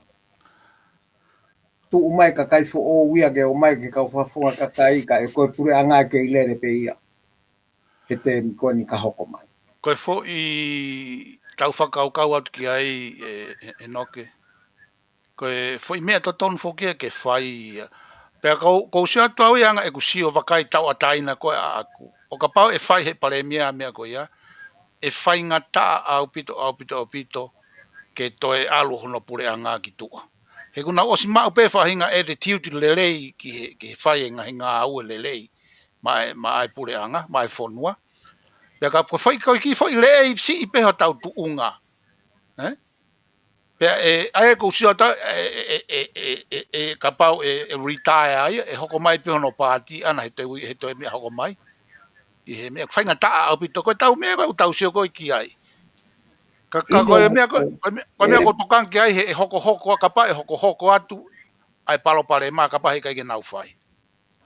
Tuʻu mai kakai foʻou ia ke ō mai ke kau fakafofonga kakai ka ʻe ko e puleʻanga kei lele pē ia. He tēmi ko eni ka hoko mai. Ko e foʻi tau fakakaukau atu ki ai ē, ē, ʻEnoke. Ko e foʻi meʻa totonu foki ia ke fai ia. Pea kou, kou sio atu au ia ʻa ʻeku sio vakai tauʻatāina ko ē ʻaʻaku. ʻO kapau ʻe fai he palēmia meʻa ko ia, ʻe faingataʻa ʻaupito, ʻaupito, ʻaupito, ke toe ʻalu hono puleʻanga ki tuʻa. He ʻoku nau ʻosi maʻu pē faʻahinga attitude lelei ki he, ki he fai e ngaahi ngāue lelei. Maʻa e, maʻa e puleʻanga, maʻa e fonua. Pea ka ko e foʻi, ko e kiʻi foʻi lelei siʻi pē hotau tuʻunga. Ē? Pea ē, ʻa ia kou sio atu, ē, ē, kapau ʻe, ʻe retire ia, ʻe hoko mai pē hono pāti ʻana he toe, he toe meʻa hoko mai. ʻI he meʻa faingataʻa ʻaupito, ko e tau meʻa ko ē ʻoku tau sio ko ē ki ai. Ka, ka ko e meʻa ko, ko e meʻa, ko e meʻa kou tokanga ki ai he, ʻe hokohoko, kapau ʻe hokohoko atu, ʻa e palopalema, kapau he ʻikai ke nau fai.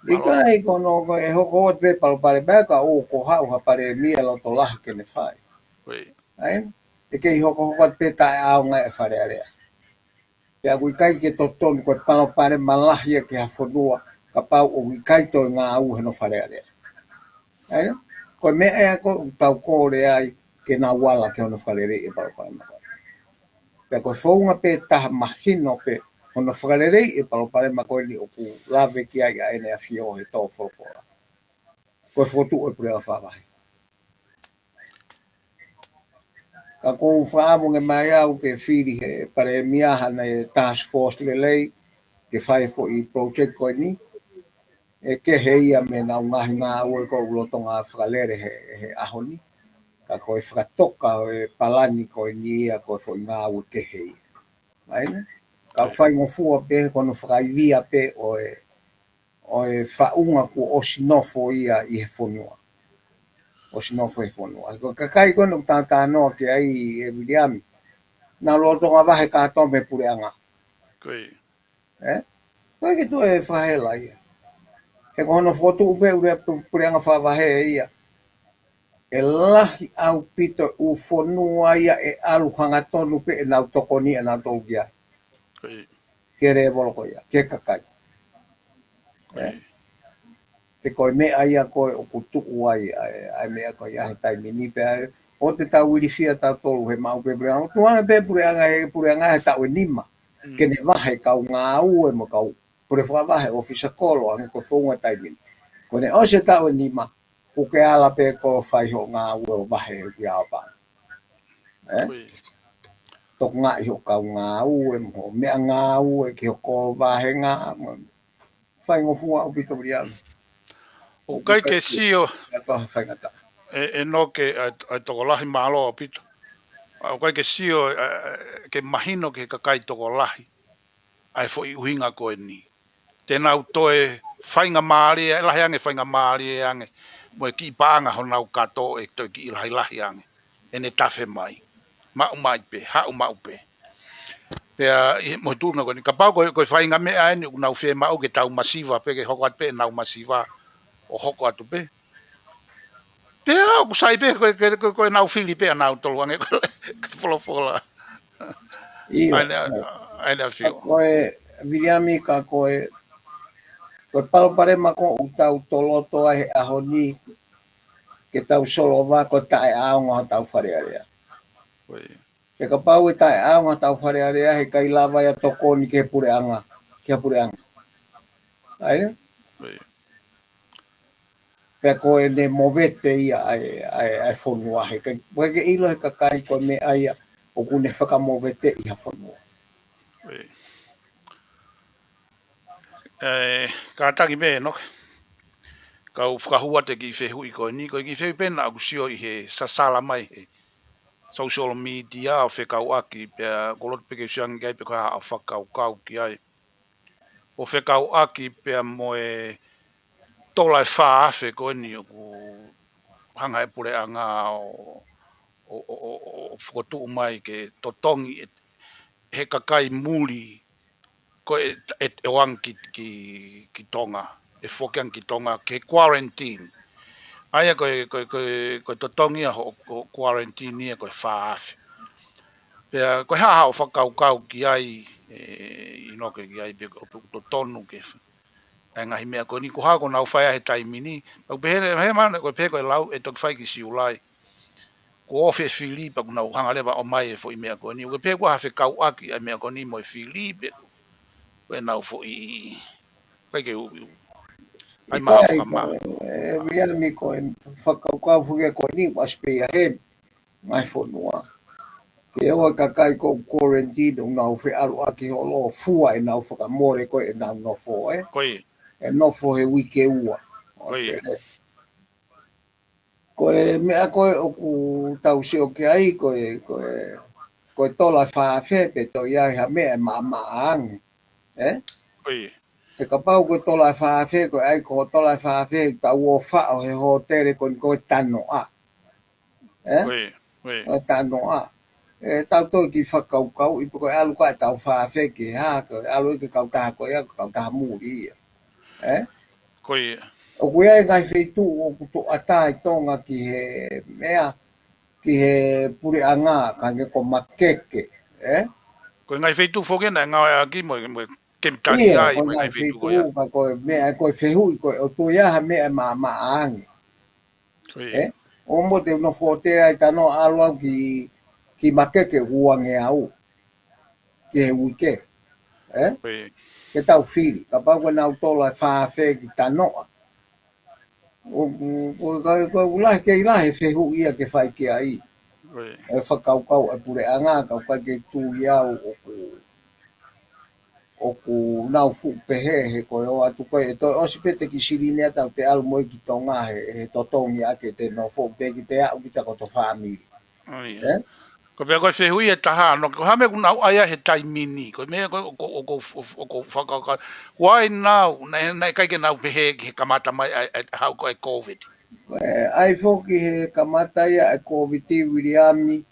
ʻIkai ko hono, ko e hoko atu pē palopalema ka ʻoku haʻu ha palēmia loto lahi ke ne fai. ʻAi, ʻe kei hokohoko atu pē taʻeʻaonga e Fale Alea. Pea ʻoku ʻikai ke totonu ko e palopalema lahi ia ki ha fonua, kapau ʻoku ʻikai toe ngāue hono Fale Alea. ʻAi, ko e meʻa ia ko ē ʻoku tau kole ai ke nau ala ki hono fakaleleiʻi e palopalema ko ē. Pea ko e founga pē taha mahino pē hono fakaleleiʻi e palopalema ko eni ʻoku lave ki ai ʻa ʻEne ʻAfio he tō folofola. Ko e fokotuʻu e puleʻanga fakavahe. Ka kou fakaʻamu ange mai au ke fili he palēmia haʻane task force lelei ke fai foʻi project ko eni. ʻE kehe ia mei heʻenau ngaahi ngāue ko ē ʻoku lolotonga fakalele he, he ʻaho ni. Ka ko e fakatoka ʻo e palani ko eni ia ko e foʻi ngāue kehe ia. ʻAi, ka faingofua pē ko hono fakaivia pē ʻo e, ʻo e faʻunga kuo ʻosi nofo ia ʻi he fonua. ʻOsi nofo he fonua. Ko e kakai ko ē ʻoku tau talanoa ki ai ē Viliami. Nau lolotonga vahe kātoa mei he puleʻanga. Ē? ʻOku ʻikai ke toe fakahela ia. He ko hono fokotuʻu pē ʻa e puleʻanga fakavahe ia. ʻE lahi ʻaupito ʻū fonua ia ʻe ʻalu hangatonu pē ʻenau tokoni ʻanautolu ki ai. Ki he lēvolo ko ia, ki he kakai. Ē? He ko e meʻa ia ko ē ʻoku tuʻu ai, ʻa e, ʻa e meʻa ko ia he taimi ni pea, ʻoua te tau ilifia tautolu he maʻu pē puleʻanga. ʻOku tuʻu ange pē puleʻanga, he puleʻanga he taʻu ʻe nima. Ke ne vahe kau ngāue mo kau pule fakavahe ʻōfisa kolo ange ko e founga taimi ni. Ko ʻene ʻosi e taʻu ʻe nima, kuo ke ala pē koe ʻo fai hoʻo ngāue ʻo vahe ʻi he ʻaho pē. Ē? Tokangaʻi hoʻo kau ngāue mo hoʻo meʻangāue ki hoʻo kolo vahenga mo. Faingofua ʻaupito Viliami. ʻOku ʻikai ke sio. ʻE, ʻEnoke, ʻa e, ʻa e tokolahi mālō ʻaupito. ʻOku ʻikai ke sio, ʻa, ʻa, ke mahino ki he kakai tokolahi ʻa e foʻi ʻuhinga ko eni. Te nau toe faingamālie, ʻe lahi ange faingamālie ange. mo e kiʻi paʻanga honau kato ʻe toe kiʻi lahilahi ange. ʻEne tafe mai. Maʻu mai pē, haʻu maʻu pē. Pea ʻi he motuʻa ko eni, kapau ko e, ko e faʻahinga meʻa eni ʻoku nau fiemaʻu ke tau masiva pē, ke hoko atu pē ʻenau masiva ʻo hoko atu pē. Pea ʻoku sai pē, ko e, ko e, ko e, ko ʻenau fili pē ʻanautolu ange ko e folofola. ʻIo, ʻa eni, ʻio. ʻA eni a Ka fio. ko e, Viliami, ka ko e, ko e palopalema ko ʻoku tau toloto ai he ʻaho ni, ke tau solova ko e taʻeʻaonga hotau Fale Alea. Ko ia. He kapau ʻe taʻeʻaonga hotau Fale Alea, heʻikai lava ia tokoni ki he puleʻanga, ki he puleʻanga. ʻA ia? Ko ia. Pea ko ʻene movete ia ʻa e, ʻa e, ʻa e fonua, heʻikai, ʻoku ʻikai ke ʻilo he kakai ko e meʻa ia ʻoku ne fakamoveteʻi ha fonua. Ko ia. ʻE, kātaki pē, Enoke. Kau fakahū atu e kiʻi fehuʻi ko eni, ko e kiʻi fehuʻi pē naʻa ku sio ʻi he sasala mai he social media ʻo fekauʻaki, pea ʻoku ou loto pē ke u sio ange ki ai pe ko e hā haʻo fakakaukau ki ai. ʻO fekauʻaki pea mo e tola ʻe fā afe ko eni ʻoku hanga ʻe he puleʻanga ʻo, ʻo, ʻo, ʻo, ʻo fokotuʻu mai ke totongi ʻe, he kakai muli ko e, ʻe, ʻe ʻoange ki, ki, ki Tonga, ʻe foki ange ki Tonga, ke quarantine. ʻA ia ko e, ko e, ko e, ko e totongi ia hoʻo, hoʻo quarantine ia ko e fā afe. Pea ko e hā haʻo fakakaukau ki ai, ʻe, ʻInoke, ki ai pe ko e totonu ke fa-, ʻa e ngaahi meʻa ko eni, ko e hā ʻoku nau fai ai he taimi ni. Pea ʻoku pehē, he mana ko e pehē ko e lau ʻe toki fai ki Siulai. Kuo ofi e fili pea ʻoku nau hanga leva ʻo ʻomai e foʻi meʻa ko eni. ʻOku pehē kuo ʻi ai ha fekauʻaki ʻa e meʻa ko eni mo e fili pe ko ʻenau foʻi, ʻikai ke u, u. ʻAi ʻIkai, mahafu ka ko mā. e, Viliami, ko e fakakaukau foki ko eni, ʻoku ʻasi pē ia he ngaahi fonua. Ke ʻoua e kakai ko e quarantine ʻoku nau feʻaluʻaki holo, fua ʻenau fakamole ko ē ʻenau nofo, ē? Ko ia. ʻE nofo he uike ua. Ko ia. Ko e meʻa ko ē ʻoku tau sio ki ai, ko e, ko e, ko e tola ʻe fā afe pe toe ʻi ai ha meʻa ʻe maʻamaʻa ange. Ē? Ko ia. He kapau ko e tola ʻe fā afe, ko e ʻai ko e tola ʻe fā afe, tau ō ʻo faʻo he hōtele ko eni ko e tanoʻa. Ē? Ko ia, ko ia. Ko e tanoʻa. ʻE tau toe kiʻi fakakaukauʻi pe ko e ʻalu ko ē ʻetau fā afe ki he hā, ko e ʻalu ia ki he kautaha ko ia, ko e kautaha muli ia. Ē? Ko ia. ʻOku ʻi ai e ngaahi feituʻu ʻoku toʻatā ʻi Tonga ki he meʻa, ki he puleʻanga, ka hangē ko Makeke, ē? Ko e ngaahi feituʻu foki naʻe ngāueʻaki mo, mo e kemikali ʻIo, ai, ko e mo e ngaahi ngaahi feituʻu ko ia. feituʻu, ka ko e meʻa, ko e fehuʻi ko ē, ʻoku toe ʻi ai ha meʻa ʻe maʻamaʻa ange. Ko ia. Ē? ʻO mo te nofo ʻo te ai tanoʻa ʻalu au ki, ki Makeke ʻoku uangeau. Ki he uike. Ē? Ko ia. Ke tau fili. Kapau ko ʻenau tola ʻe fā afe ki tanoʻa. ʻO, ʻo, ʻo, ka, ka, ʻoku lahi, kei lahi e fehuʻi ia ke fai ki ai. Ko ia. ʻE fakakaukau e puleʻanga, ka ʻoku ʻikai ke tui au ʻoku, ʻoku nau fuʻu pehē he ko e ō atu ko ē, ʻe toe ʻosi pē te kiʻi silini ʻa tau te ʻalu mo ia ki Tonga he, he totongi ʻa ke te nofo pē ki te aʻu ki ta koto fāmili. ʻO ia. Ē? Ko e pea ko e fehuʻi ʻe taha, ʻa Enoke, ko e hā e meʻa ʻoku nau ʻai ai he taimi ni, ko e meʻa ko ē ʻoku, ʻoku, ʻoku, ʻoku fakakaukau. Why now? Naʻe, naʻe ʻikai ke nau pehē ki he kamata mai ʻa e, ʻa e, haʻu ko e COVID. Ko e ʻai foki he kamata ia e COVID, Viliami,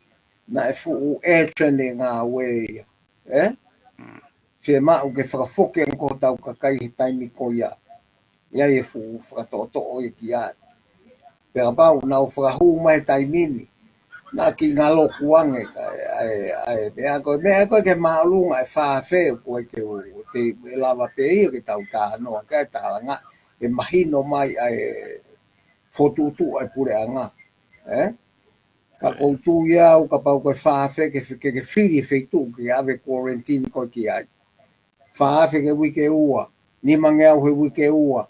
naʻe fuʻu urgent e ngāue ia. Ē? Mm. Fiemaʻu ke fakafoki ange ko hotau kakai he taimi ko ia. ʻI ai e fuʻu fakatoʻotoʻo ia ki ai. Pea kapau naʻa nau fakahū mai he taimi ni, naʻa kiʻi ngalo kuange ka, ʻa e, ʻa e, meʻa ko e, meʻa ko ē ke māʻolunga e fā afe, ʻoku ʻikai ke u, te, ʻe lava pē ia ke tau talanoa, kae talanga, ʻe mahino mai ʻa e fokotuʻutuʻu ʻa e puleʻanga. Ē? Ka ʻoku ou tui au, kapau ko e fā afe ke, ke, ke fili e feituʻu ke ʻave quarantine ko ē ki ai. Fā afe ki he uike ua, nimangeau he uike ua,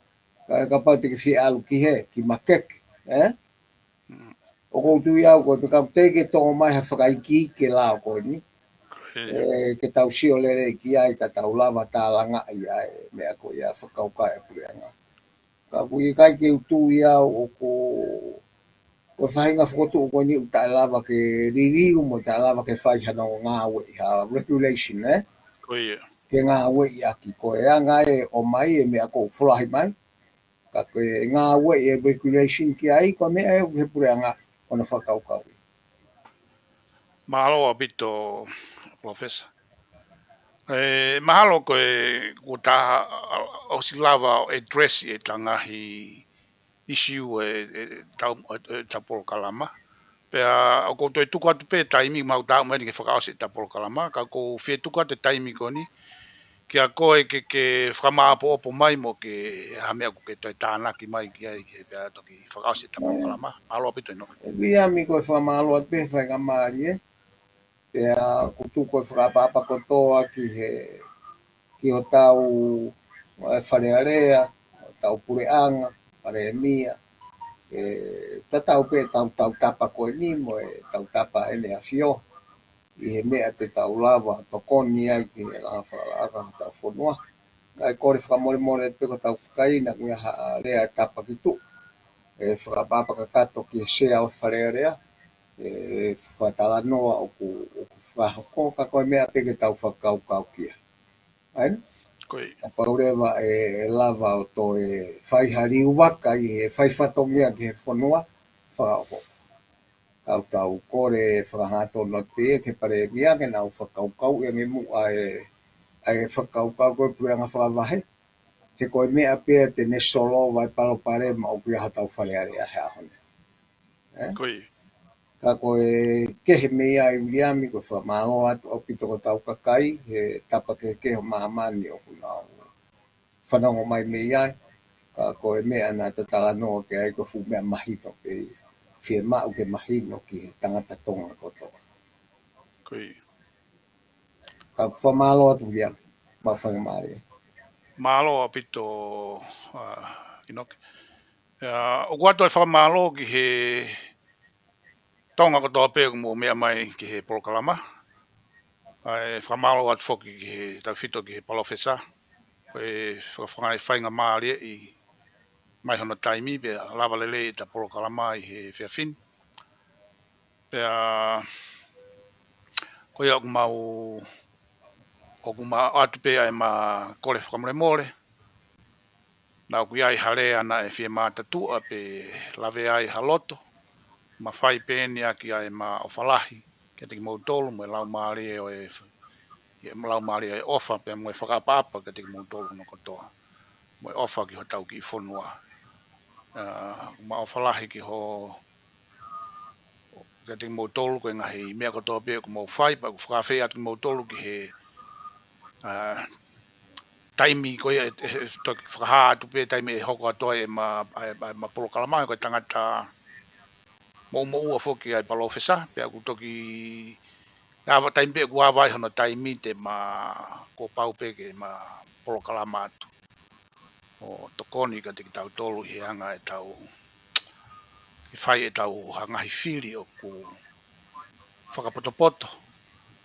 ka, kapau te ke fie ʻalu ki hē, ki Makeke, ē? Mm. ʻOku ou tui au ko e, pea kapau te ke tō mai ha fakaikiiki e lao ko eni. Ko ia. Ē, ke tau sio lelei ki ai, ka tau lava talangaʻi ʻa e meʻa ko ia fakakaukau e puleʻanga. Ka ʻoku ʻikai ke u tui au ʻoku, ko e faʻahinga fokotuʻu ko eni ʻoku taʻelava ke liliu mo taʻelava ke fai hano ngāueʻi ha regulation, ē? Ko ia. Ke ngāueʻi ʻaki ko e anga e ʻomai e meʻa ʻoku folahi mai. Ka ko e ngāueʻi e regulation ki ai, ko e meʻa ʻe ʻoku ʻi he puleʻanga ʻo na fakakaukauʻi. Mālō ʻaupito, Professor. E, mahalo ko e, kuo ta ʻosi lava ʻo address e ngaahi issue e, e, tau, e, e, tau polokalama. Pea ʻoku ou toe tuku atu pē taimi, mau tau mai ni ke fakaʻosi e tau polokalama, ka ʻoku ou fie tuku atu e taimi ko eni, kia koe ke, ke fakamāʻopoʻopo mai mo ke ha meʻa ʻoku ke toe tānaki mai ki ai, ke pea toki fakaʻosi e tau polokalama. Mālō ʻaupito ʻInoke. Viliami, ko e fakamālō atu pē faingamālie. Pea ʻoku tuku e fakaʻapaʻapa kotoa ki he, ki hotau, e, Fale Alea, hotau puleʻanga, Palēmia, e, tatau pē tau, tau tapa ko eni mo e tau tapa ʻEne ʻAfio, ʻi he meʻa te tau lava tokoni ai ki he langa fakalakalaka hotau fonua. Kae kole fakamolemole atu pē ki hotau kakai naʻa nau ʻi ai ha lea ʻe tapa ki tuʻa. E fakaʻapaʻapa kakato ki he Sea ʻo e Fale Alea, e fakatalanoa ʻoku, ʻoku fakahoko, ka ko e meʻa pē ke tau fakakaukau ki ai. ʻAi? Ko ia. Kapau leva ʻe, ʻe lava ʻo toe fai ha liu vaka ʻi he fai fatongia ki he fonua, fakaʻofoʻofa. Ka u tau kole fakahā tonu atu pē ki he Palēmia ke nau fakakaukauʻi ange muʻa e, ʻa e fakakaukau ko e puleʻanga fakavahe. He ko e meʻa pē ia te ne solova e palopalema ʻoku ʻi ai hotau Fale Alea he ʻaho ni. E? Ko ia. Ka ko e kehe mei ai, Viliami, ko e fakamālō atu ʻaupito ki hotau kakai, he tapa kehekehe ʻo māmani ʻoku nau fanongo mai mei ai. Ka ko e meʻa naʻa ta talanoa ki ai ko e fuʻu meʻa mahino pē ia. Fiemaʻu ke mahino ki he tangata Tonga kotoa. Ko ia. Ka fakamālō atu, Viliami. Mo e faingamālie. Mālō ʻaupito, a, ʻInoke. Ia, ʻoku ʻoatu e fakamālō ki he Tonga kotoa pē ʻoku mou meʻa mai ki he polokalama. ʻAi, fakamālō atu foki ki he, tautefito ki he Palōfesa. Ko e fakafangai faingamālie ʻi mai hono taimi pea lava lelei e tau polokalama ʻi he efiafi ni. Pea, ko ia ʻoku mau, ʻoku mau ʻoatu pē ʻa ʻema kole fakamolemole. Naʻa ʻoku ʻi ai ha lea naʻe fie mātatuʻa pe lavea ai ha loto. Mafai pē eni ʻaki ʻa ʻema ʻofa lahi kiate kimoutolu mo e laumālie ʻo e, e laumālie ʻo e ʻofa pea mo e fakaʻapaʻapa kiate kimoutolu hono kotoa. Mo e ʻofa ki hotau kiʻi fonua. A, ʻoku mau ʻofa lahi ki ho, kiate kimoutolu ko e ngaahi meʻa kotoa pē ʻoku mou fai, pea ʻoku fakaafeʻi atu kimoutolu ki he, a, taimi ko ia, e, e, toki fakahā atu pē taimi ʻe hoko atu ai ʻema, ʻa e, ʻa ʻema polokalama, ko e tangata moʻumoʻua foki ʻa e Palōfesa, pea ʻoku toki ava taimi pē ʻoku ava ai hono taimi te ma kuo pau pē ke ma polokalama atu ʻo tokoni kiate kitautolu ʻi he anga ʻetau, ʻi he fai ʻetau ha ngaahi fili ʻoku fakapotopoto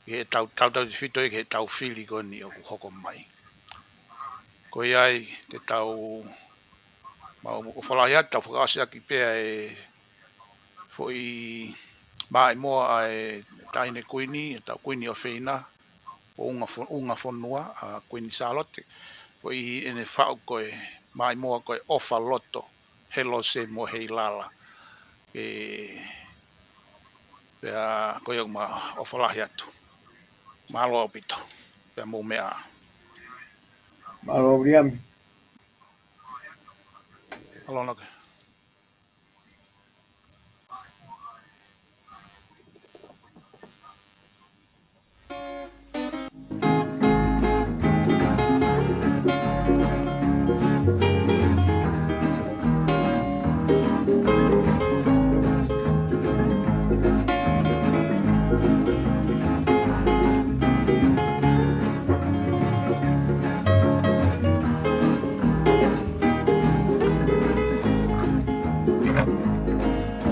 ʻi heʻetau, tautautefito ia ki heʻetau fili ko eni ʻoku hoko mai. Ko ia ai te tau mau ʻofa lahi atu, tau fakaʻosi ʻaki pē ʻa e foʻi maʻimoa ʻa e Taʻahine Kuini, ʻetau Kuini ʻofeina, ʻo ʻUnga Fo-, ʻUnga Fonua, ʻa Kuini Sālote. Foʻi ʻene faʻu ko e maʻimoa ko e ʻOfa Loto, Helose mo Heilala. E, pea ko ia ʻoku mau ʻofa lahi atu. Mālō ʻaupito. Pea mou meʻa ā. Mālō, Viliami. Mālō ʻInoke.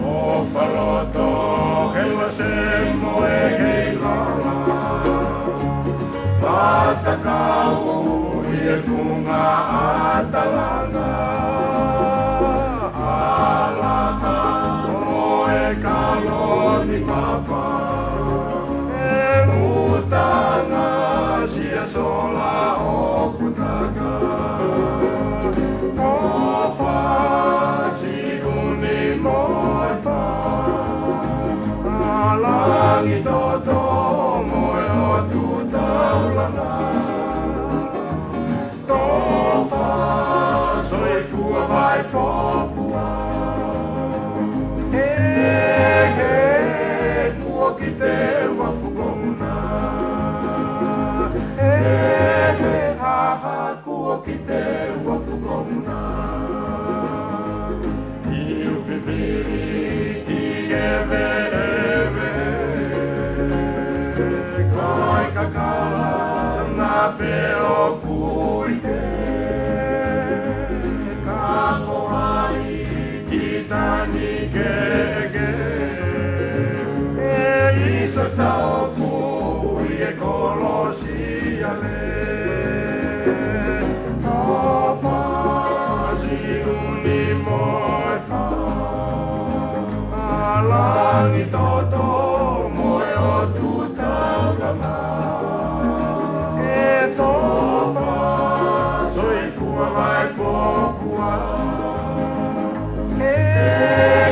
ʻOfa Loto, Helose mo Heilala, fatakau ʻi he funga ʻa Talanga. ʻAlaka mo e kaloni mapa, e utanga sia sola ʻoku taka. ʻOfa Soifua Vaipopua. He, he, kuo kite ua fuko muna. He, he, ha, ha, kuo kite ua fuko muna. Fiu fifili ki he veʻeveʻe, kai kakala na pē ʻoku ʻi fē. Ka ko ai ki tani keʻekeʻe, ʻe ʻi Sataoku ʻi he kolosi ale. Tofa Siuni mo e fā, Langitoto mo e ʻOtu Taulanga. ʻE Tofa Soifua Vaipopua. He,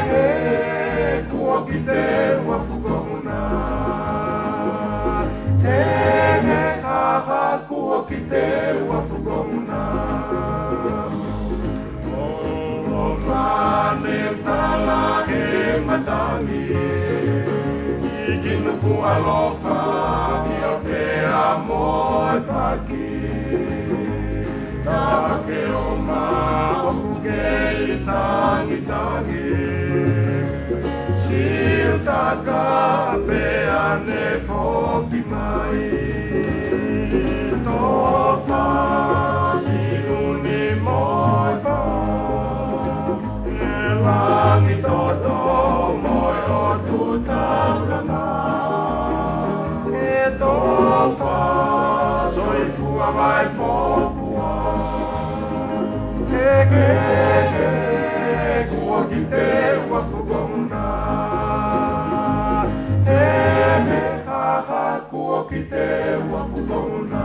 he, kuo kite ua fuko muna. He, he, ha, ha, kuo kite ua fuko muna. ʻO fane tala he matangi, ʻi ki Nukuʻalofa, ʻi ʻo pea mo e taki. Take o ma ʻoku kei tangitangi. Siutaka pea ne foki mai. Tofa Siuni mo e fā, Langitoto mo e ʻOtu Taulanga. ʻE Tofa Soifua Vaipopua. He, he, he, kuo kite ua fuko muna. He, he, ha, ha, kuo kite ua fuko muna.